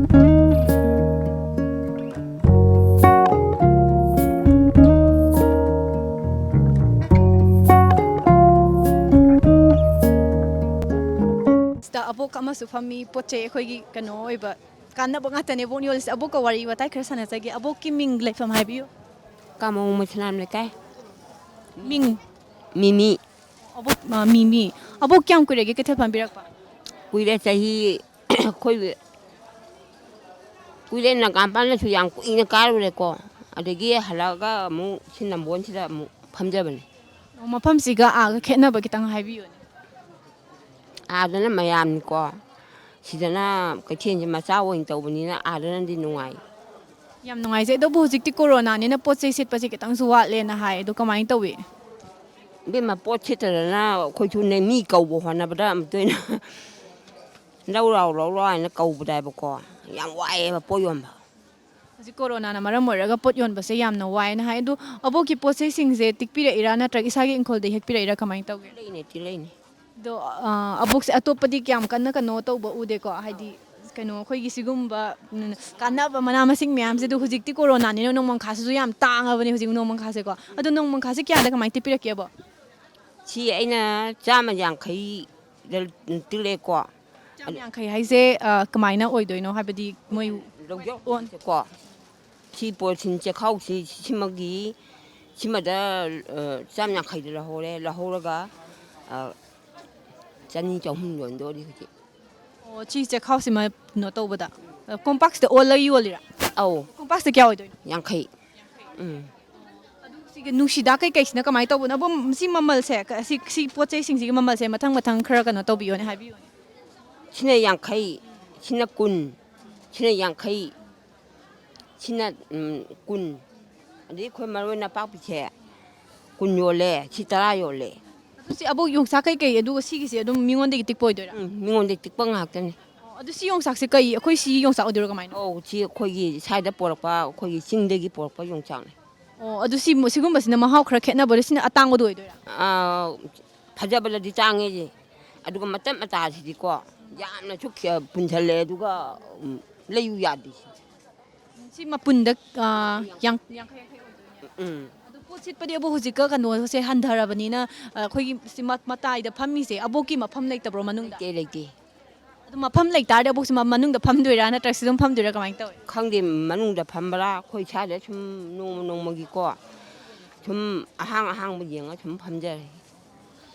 ꯁꯤꯗ ꯑꯕꯣꯛ ꯑꯃꯁꯨ ꯐꯝꯃꯤ꯫ ꯄꯣꯠ ꯆꯩ ꯑꯩꯈꯣꯏꯒꯤ ꯀꯩꯅꯣ ꯑꯣꯏꯕ, ꯀꯥꯟꯅꯕ ꯉꯥꯛꯇꯅꯦ ꯑꯕꯣꯛꯅ ꯌꯣꯜꯂꯤꯁꯦ꯫ ꯑꯕꯣꯛꯀ ꯋꯥꯔꯤ ꯋꯥꯇꯥꯏ ꯈꯔ ꯁꯥꯟꯅꯖꯒꯦ꯫ ꯑꯕꯣꯛꯀꯤ ꯃꯤꯡ, ꯂꯩꯐꯝ ꯍꯥꯏꯕꯤꯌꯨ꯫ ꯀꯥꯃꯣ ꯃꯣꯏꯊꯅꯥꯝ ꯂꯩꯀꯥꯏ꯫ ꯃꯤꯡ? ꯃꯤꯃꯤ꯫ ꯑꯕꯣꯛ, ꯑ, ꯃꯤꯃꯤ꯫ ꯑꯕꯣꯛ, ꯀꯌꯥꯝ ꯀꯨꯏꯔꯒꯦ ꯀꯩꯊꯦꯜ ꯐꯝꯕꯤꯔꯛꯄ? ꯀꯨꯏꯔꯦ ꯆꯍꯤ ꯑꯩꯈꯣꯏ ꯀꯨꯏꯔꯦ, ꯅꯥꯒꯥꯃꯄꯥꯜꯗꯁꯨ ꯌꯥꯝ ꯀꯨꯏꯅ ꯀꯥꯔꯨꯔꯦꯀꯣ꯫ ꯑꯗꯒꯤ ꯍꯜꯂꯛꯑꯒ ꯑꯃꯨꯛ ꯁꯤ ꯅꯝꯕꯣꯜꯁꯤꯗ ꯑꯃꯨꯛ ꯐꯝꯖꯕꯅꯤ꯫ ꯃꯐꯝꯁꯤꯒ ꯑꯥꯒ ꯈꯦꯠꯅꯕ ꯈꯤꯇꯪ ꯍꯥꯏꯕꯤꯌꯨꯅꯦ꯫ ꯑꯥꯗꯅ ꯃꯌꯥꯝꯅꯤꯀꯣ, ꯁꯤꯗꯅ ꯀꯩꯊꯦꯜꯁꯦ ꯃꯆꯥ ꯑꯣꯏꯅ ꯇꯧꯕꯅꯤꯅ ꯑꯥꯗꯅꯗꯤ ꯅꯨꯡꯉꯥꯏ꯫ ꯌꯥꯝ ꯅꯨꯡꯉꯥꯏꯖꯩ꯫ ꯑꯗꯨꯕꯨ ꯍꯧꯖꯤꯛꯇꯤ ꯀꯣꯔꯣꯅꯥꯅꯤꯅ ꯄꯣꯠ ꯆꯩ ꯁꯤꯠꯄꯁꯦ ꯈꯤꯇꯪꯁꯨ ꯋꯥꯠꯂꯦꯅ ꯍꯥꯏ꯫ ꯑꯗꯨ ꯀꯃꯥꯏꯅ ꯇꯧꯏ? ꯏꯕꯦꯝꯃ, ꯄꯣꯠ ꯁꯤꯠꯇꯗꯅ ꯑꯩꯈꯣꯏꯁꯨꯅꯦ, ꯃꯤ ꯀꯧꯕ ꯍꯣꯠꯅꯕꯗ ꯑꯃꯨꯛꯇ ꯑꯣꯏꯅ "ꯂꯧ ꯂꯥꯎ, ꯂꯧ ꯂꯥꯎ" ꯍꯥꯏꯅ ꯀꯧꯕꯗ ꯍꯥꯏꯕꯀꯣ, ꯌꯥꯝ ꯋꯥꯏꯑꯦꯕ ꯄꯣꯠ ꯌꯣꯟꯕ꯫ ꯍꯧꯖꯤꯛ ꯀꯣꯔꯣꯅꯥꯅ ꯃꯔꯝ ꯑꯣꯏꯔꯒ ꯄꯣꯠ ꯌꯣꯟꯕꯁꯦ ꯌꯥꯝꯅ ꯋꯥꯏꯅ ꯍꯥꯏ꯫ ꯑꯗꯨ ꯑꯕꯣꯛꯀꯤ ꯄꯣꯠ ꯆꯩꯁꯤꯡꯁꯦ ꯇꯤꯛꯄꯤꯔꯛꯏꯔꯥ ꯅꯠꯇ꯭ꯔꯒ ꯏꯁꯥꯒꯤ ꯏꯪꯈꯣꯜꯗ ꯍꯦꯛꯄꯤꯔꯛꯏꯔꯥ, ꯀꯃꯥꯏꯅ ꯇꯧꯒꯦ? ꯂꯩꯅꯦ, ꯇꯤ ꯂꯩꯅꯦ꯫ ꯑꯗꯣ, ꯑ, ꯑꯕꯣꯛꯁꯦ ꯑꯇꯣꯞꯄꯗꯤ ꯀꯌꯥꯝ ꯀꯟꯅ ꯀꯩꯅꯣ ꯇꯧꯕ ꯎꯗꯦꯀꯣ, ꯍꯥꯏꯗꯤ ꯀꯩꯅꯣ ꯑꯩꯈꯣꯏꯒꯤ ꯁꯤꯒꯨꯝꯕ, ꯎꯝ, ꯀꯥꯟꯅꯕ ꯃꯅꯥ ꯃꯁꯤꯡ ꯃꯌꯥꯝꯁꯦ꯫ ꯑꯗꯣ ꯍꯧꯖꯤꯛꯇꯤ ꯀꯣꯔꯣꯅꯥꯅꯤꯅ ꯅꯣꯡꯃꯪꯈꯥꯁꯤꯁꯨ ꯌꯥꯝ ꯇꯥꯡꯉꯕꯅꯦ ꯍꯧꯖꯤꯛ ꯅꯣꯡꯃꯪꯈꯥꯁꯦꯀꯣ꯫ ꯑꯗꯣ ꯅꯣꯡꯃꯪꯈꯥꯁꯦ ꯀꯌꯥꯗ ꯀꯃꯥꯏꯅ ꯇꯤꯛꯄꯤꯔꯛꯀꯦꯕꯣ? ꯁꯤ ꯑꯩꯅ ꯆꯥꯝꯃ ꯌꯥꯡꯈꯩꯗ ꯇꯤꯛꯂꯛꯑꯦꯀꯣ꯫ ꯆꯥꯝ ꯌꯥꯡꯈꯩ ꯍꯥꯏꯁꯦ, ꯑ, ꯀꯃꯥꯏꯅ ꯑꯣꯏꯗꯣꯏꯅꯣ? ꯍꯥꯏꯕꯗꯤ ꯃꯣꯏ ꯑꯣꯟ- ꯂꯧꯖꯧꯀꯣ꯫ ꯁꯤ ꯄꯣꯂꯤꯊꯤꯟ ꯆꯦꯈꯥꯎꯁꯤ ꯁꯤꯃꯒꯤ, ꯁꯤꯃꯗ, ꯑ, ꯆꯥꯝ ꯌꯥꯡꯈꯩꯗ ꯂꯧꯍꯧꯔꯦ꯫ ꯂꯧꯍꯧꯔꯒ, ꯑ, ꯆꯅꯤ ꯆꯍꯨꯝ ꯌꯣꯟꯗꯣꯔꯤ ꯍꯧꯖꯤꯛ꯫ ꯑꯣ, ꯁꯤ ꯆꯦꯈꯥꯎꯁꯤꯃ ꯀꯩꯅꯣ ꯇꯧꯕꯗ, ꯑ, ꯀꯣꯝꯄꯥꯛꯁꯤꯗ ꯑꯣꯜꯂꯒ ꯌꯣꯜꯂꯤꯔꯥ? ꯑꯧ꯫ ꯀꯣꯝꯄꯥꯛꯁꯤꯗ ꯀꯌꯥ ꯑꯣꯏꯗꯣꯏꯅꯣ? ꯌꯥꯡꯈꯩ꯫ ꯎꯝ꯫ ꯑꯗꯨ ꯁꯤꯒꯤ ꯅꯨꯡꯁꯤꯗꯥꯛ ꯀꯩꯀꯩꯁꯤꯅ ꯀꯃꯥꯏꯅ ꯇꯧꯕꯅꯣ? ꯑꯕꯣꯛ, ꯁꯤ ꯃꯃꯜꯁꯦ ꯀ-, ꯁꯤ, ꯁꯤ ꯄꯣꯠ ꯆꯩꯁꯤꯡꯁꯤꯒꯤ ꯃꯃꯜꯁꯦ ꯃꯊꯪ ꯃꯊꯪ ꯈꯔ ꯀꯩꯅꯣ ꯇꯧꯕꯤꯌꯣꯅꯦ, ꯍꯥꯏꯕꯤꯌꯨꯅꯦ꯫ ꯁꯤꯅ ꯌꯥꯡꯈꯩ, ꯁꯤꯅ ꯀꯨꯟ, ꯁꯤꯅ ꯌꯥꯡꯈꯩ, ꯁꯤꯅ, ꯎꯝ, ꯀꯨꯟ꯫ ꯑꯗꯩ ꯑꯩꯈꯣꯏ ꯃꯔꯣꯏ ꯅꯄꯥꯛꯄꯤꯁꯦ ꯀꯨꯟ ꯌꯣꯜꯂꯦ, ꯁꯤ ꯇꯔꯥ ꯌꯣꯜꯂꯦ꯫ ꯑꯗꯨ ꯁꯤ ꯑꯕꯣꯛ, ꯌꯣꯡꯆꯥꯛ ꯀꯩꯀꯩ, ꯑꯗꯨꯒ ꯁꯤꯒꯤꯁꯦ ꯑꯗꯨꯝ ꯃꯤꯉꯣꯟꯗꯒꯤ ꯇꯤꯛꯄ ꯑꯣꯏꯗꯣꯏꯔꯥ? ꯎꯝ, ꯃꯤꯉꯣꯟꯗꯒꯤ ꯇꯤꯛꯄ ꯉꯥꯛꯇꯅꯤ꯫ ꯑꯣ, ꯑꯗꯨ ꯁꯤ ꯌꯣꯡꯆꯥꯛꯁꯦ ꯀꯩ, ꯑꯩꯈꯣꯏ ꯁꯤ ꯌꯣꯡꯆꯥꯛ ꯑꯣꯏꯗꯣꯏꯔꯣ, ꯀꯃꯥꯏꯅ? ꯑꯧ, ꯁꯤ ꯑꯩꯈꯣꯏꯒꯤ ꯁ꯭ꯋꯥꯏꯗ ꯄꯣꯔꯛꯄ, ꯑꯩꯈꯣꯏꯒꯤ ꯆꯤꯡꯗꯒꯤ ꯄꯣꯔꯛꯄ ꯌꯣꯡꯆꯥꯛꯅꯤ꯫ ꯑꯣ, ꯑꯗꯨ ꯁꯤ, ꯁꯤꯒꯨꯝꯕꯁꯤꯅ ꯃꯍꯥꯎ ꯈꯔ ꯈꯦꯠꯅꯕꯗꯣ, ꯁꯤꯅ ꯑꯇꯥꯡꯕꯗꯣ ꯑꯣꯏꯗꯣꯏꯔꯥ? ꯑꯥ, ꯐꯖꯕꯗꯗꯤ ꯇꯥꯡꯉꯦ꯫ ꯑꯗꯨꯒ ꯃꯇꯠ ꯃꯇꯥꯁꯤꯗꯤꯀꯣ, ꯌꯥꯝꯅꯁꯨ ꯈꯦ-, ꯄꯨꯟꯁꯜꯂꯦ, ꯑꯗꯨꯒ, ꯎꯝ, ꯂꯩꯌꯨ ꯌꯥꯗꯦ꯫ ꯁꯤ ꯃꯄꯨꯟꯗ, ꯑ, ꯌꯥꯡ-, ꯌꯥꯡꯈꯩ ꯌꯥꯡꯈꯩ ꯑꯣꯏꯗꯣꯏꯅꯦ꯫ ꯎꯝ꯫ ꯑꯗꯨ ꯄꯣꯠ ꯁꯤꯠꯄꯗꯤ ꯑꯕꯣꯛ ꯍꯧꯖꯤꯛꯀ ꯀꯩꯅꯣꯁꯦ ꯍꯟꯊꯔꯕꯅꯤꯅ, ꯑ, ꯑꯩꯈꯣꯏꯒꯤ ꯁꯤ ꯃ-, ꯃꯇꯥꯏꯗ ꯐꯝꯃꯤꯁꯦ ꯑꯕꯣꯛꯀꯤ ꯃꯐꯝ ꯂꯩꯇꯕ꯭ꯔꯣ ꯃꯅꯨꯡꯗ? ꯂꯩꯇꯦ, ꯂꯩꯇꯦ꯫ ꯑꯗꯨ ꯃꯐꯝ ꯂꯩꯇꯥꯔꯗꯤ ꯑꯕꯣꯛꯁꯤ ꯃ-, ꯃꯅꯨꯡꯗ ꯐꯝꯗꯣꯏꯔꯥ ꯅꯠꯇ꯭ꯔꯒ ꯁꯤ ꯑꯗꯨꯝ ꯐꯝꯗꯣꯏꯔꯥ, ꯀꯃꯥꯏꯅ ꯇꯧꯋꯤ? ꯈꯪꯗꯦ, ꯃꯅꯨꯡꯗ ꯐꯝꯕ꯭ꯔꯥ, ꯑꯩꯈꯣꯏ ꯁ꯭ꯋꯥꯏꯗ ꯁꯨꯝ ꯅꯣꯡꯃ ꯅꯣꯡꯃꯒꯤꯀꯣ, ꯁꯨꯝ ꯑꯍꯥꯡ ꯑꯍꯥꯡꯕ ꯌꯦꯡꯉ ꯁꯨꯝ ꯐꯝꯖꯔꯦ꯫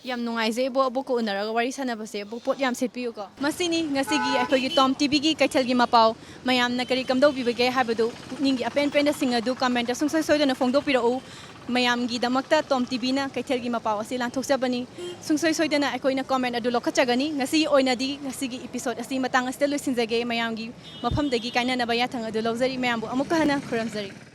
ꯌꯥꯝ ꯅꯨꯡꯉꯥꯏꯖꯩ ꯏꯕꯣꯛ, ꯑꯕꯣꯛꯀ ꯎꯅꯔꯒ ꯋꯥꯔꯤ ꯁꯥꯟꯅꯕꯁꯦ꯫ ꯑꯕꯣꯛ, ꯄꯣꯠ ꯌꯥꯝ ꯁꯤꯠꯄꯤꯌꯨꯀꯣ꯫ ꯃꯁꯤꯅꯤ ꯉꯁꯤꯒꯤ ꯑꯩꯈꯣꯏꯒꯤ ꯇꯣꯝ ꯇꯤꯚꯤꯒꯤ ꯀꯩꯊꯦꯜꯒꯤ ꯃꯄꯥꯎ꯫ ꯃꯌꯥꯝꯅ ꯀꯔꯤ ꯀꯝꯗꯧꯕꯤꯕꯒꯦ ꯍꯥꯏꯕꯗꯨ, ꯄꯨꯛꯅꯤꯡꯒꯤ ꯑꯄꯦꯟ ꯄꯦꯟꯗꯁꯤꯡ ꯑꯗꯨ ꯀꯃꯦꯟꯇ ꯁꯨꯡꯁꯣꯏ ꯁꯣꯏꯗꯅ ꯐꯣꯡꯗꯣꯛꯄꯤꯔꯛꯎ꯫ ꯃꯌꯥꯝꯒꯤꯗꯃꯛꯇ ꯇꯣꯝ ꯇꯤꯚꯤꯅ ꯀꯩꯊꯦꯜꯒꯤ ꯃꯄꯥꯎ ꯑꯁꯤ ꯂꯥꯟꯊꯣꯛꯆꯕꯅꯤ꯫ ꯁꯨꯡꯁꯣꯏ ꯁꯣꯏꯗꯅ ꯑꯩꯈꯣꯏꯅ ꯀꯃꯦꯟ ꯑꯗꯨ ꯂꯧꯈꯠꯆꯒꯅꯤ꯫ ꯉꯁꯤꯒꯤ ꯑꯣꯏꯅꯗꯤ ꯉꯁꯤꯒꯤ ꯏꯄꯤꯁꯣꯗ ꯑꯁꯤ ꯃꯇꯥꯡ ꯑꯁꯤꯗ ꯂꯣꯏꯁꯤꯟꯖꯒꯦ꯫ ꯃꯌꯥꯝꯒꯤ ꯃꯐꯝꯗꯒꯤ ꯀꯥꯏꯅꯅꯕ ꯌꯥꯊꯪ ꯑꯗꯨ ꯂꯧꯖꯔꯤ꯫ ꯃꯌꯥꯝꯕꯨ ꯑꯃꯨꯛꯀ ꯍꯟꯅ ꯈꯨꯔꯨꯝꯖꯔꯤ꯫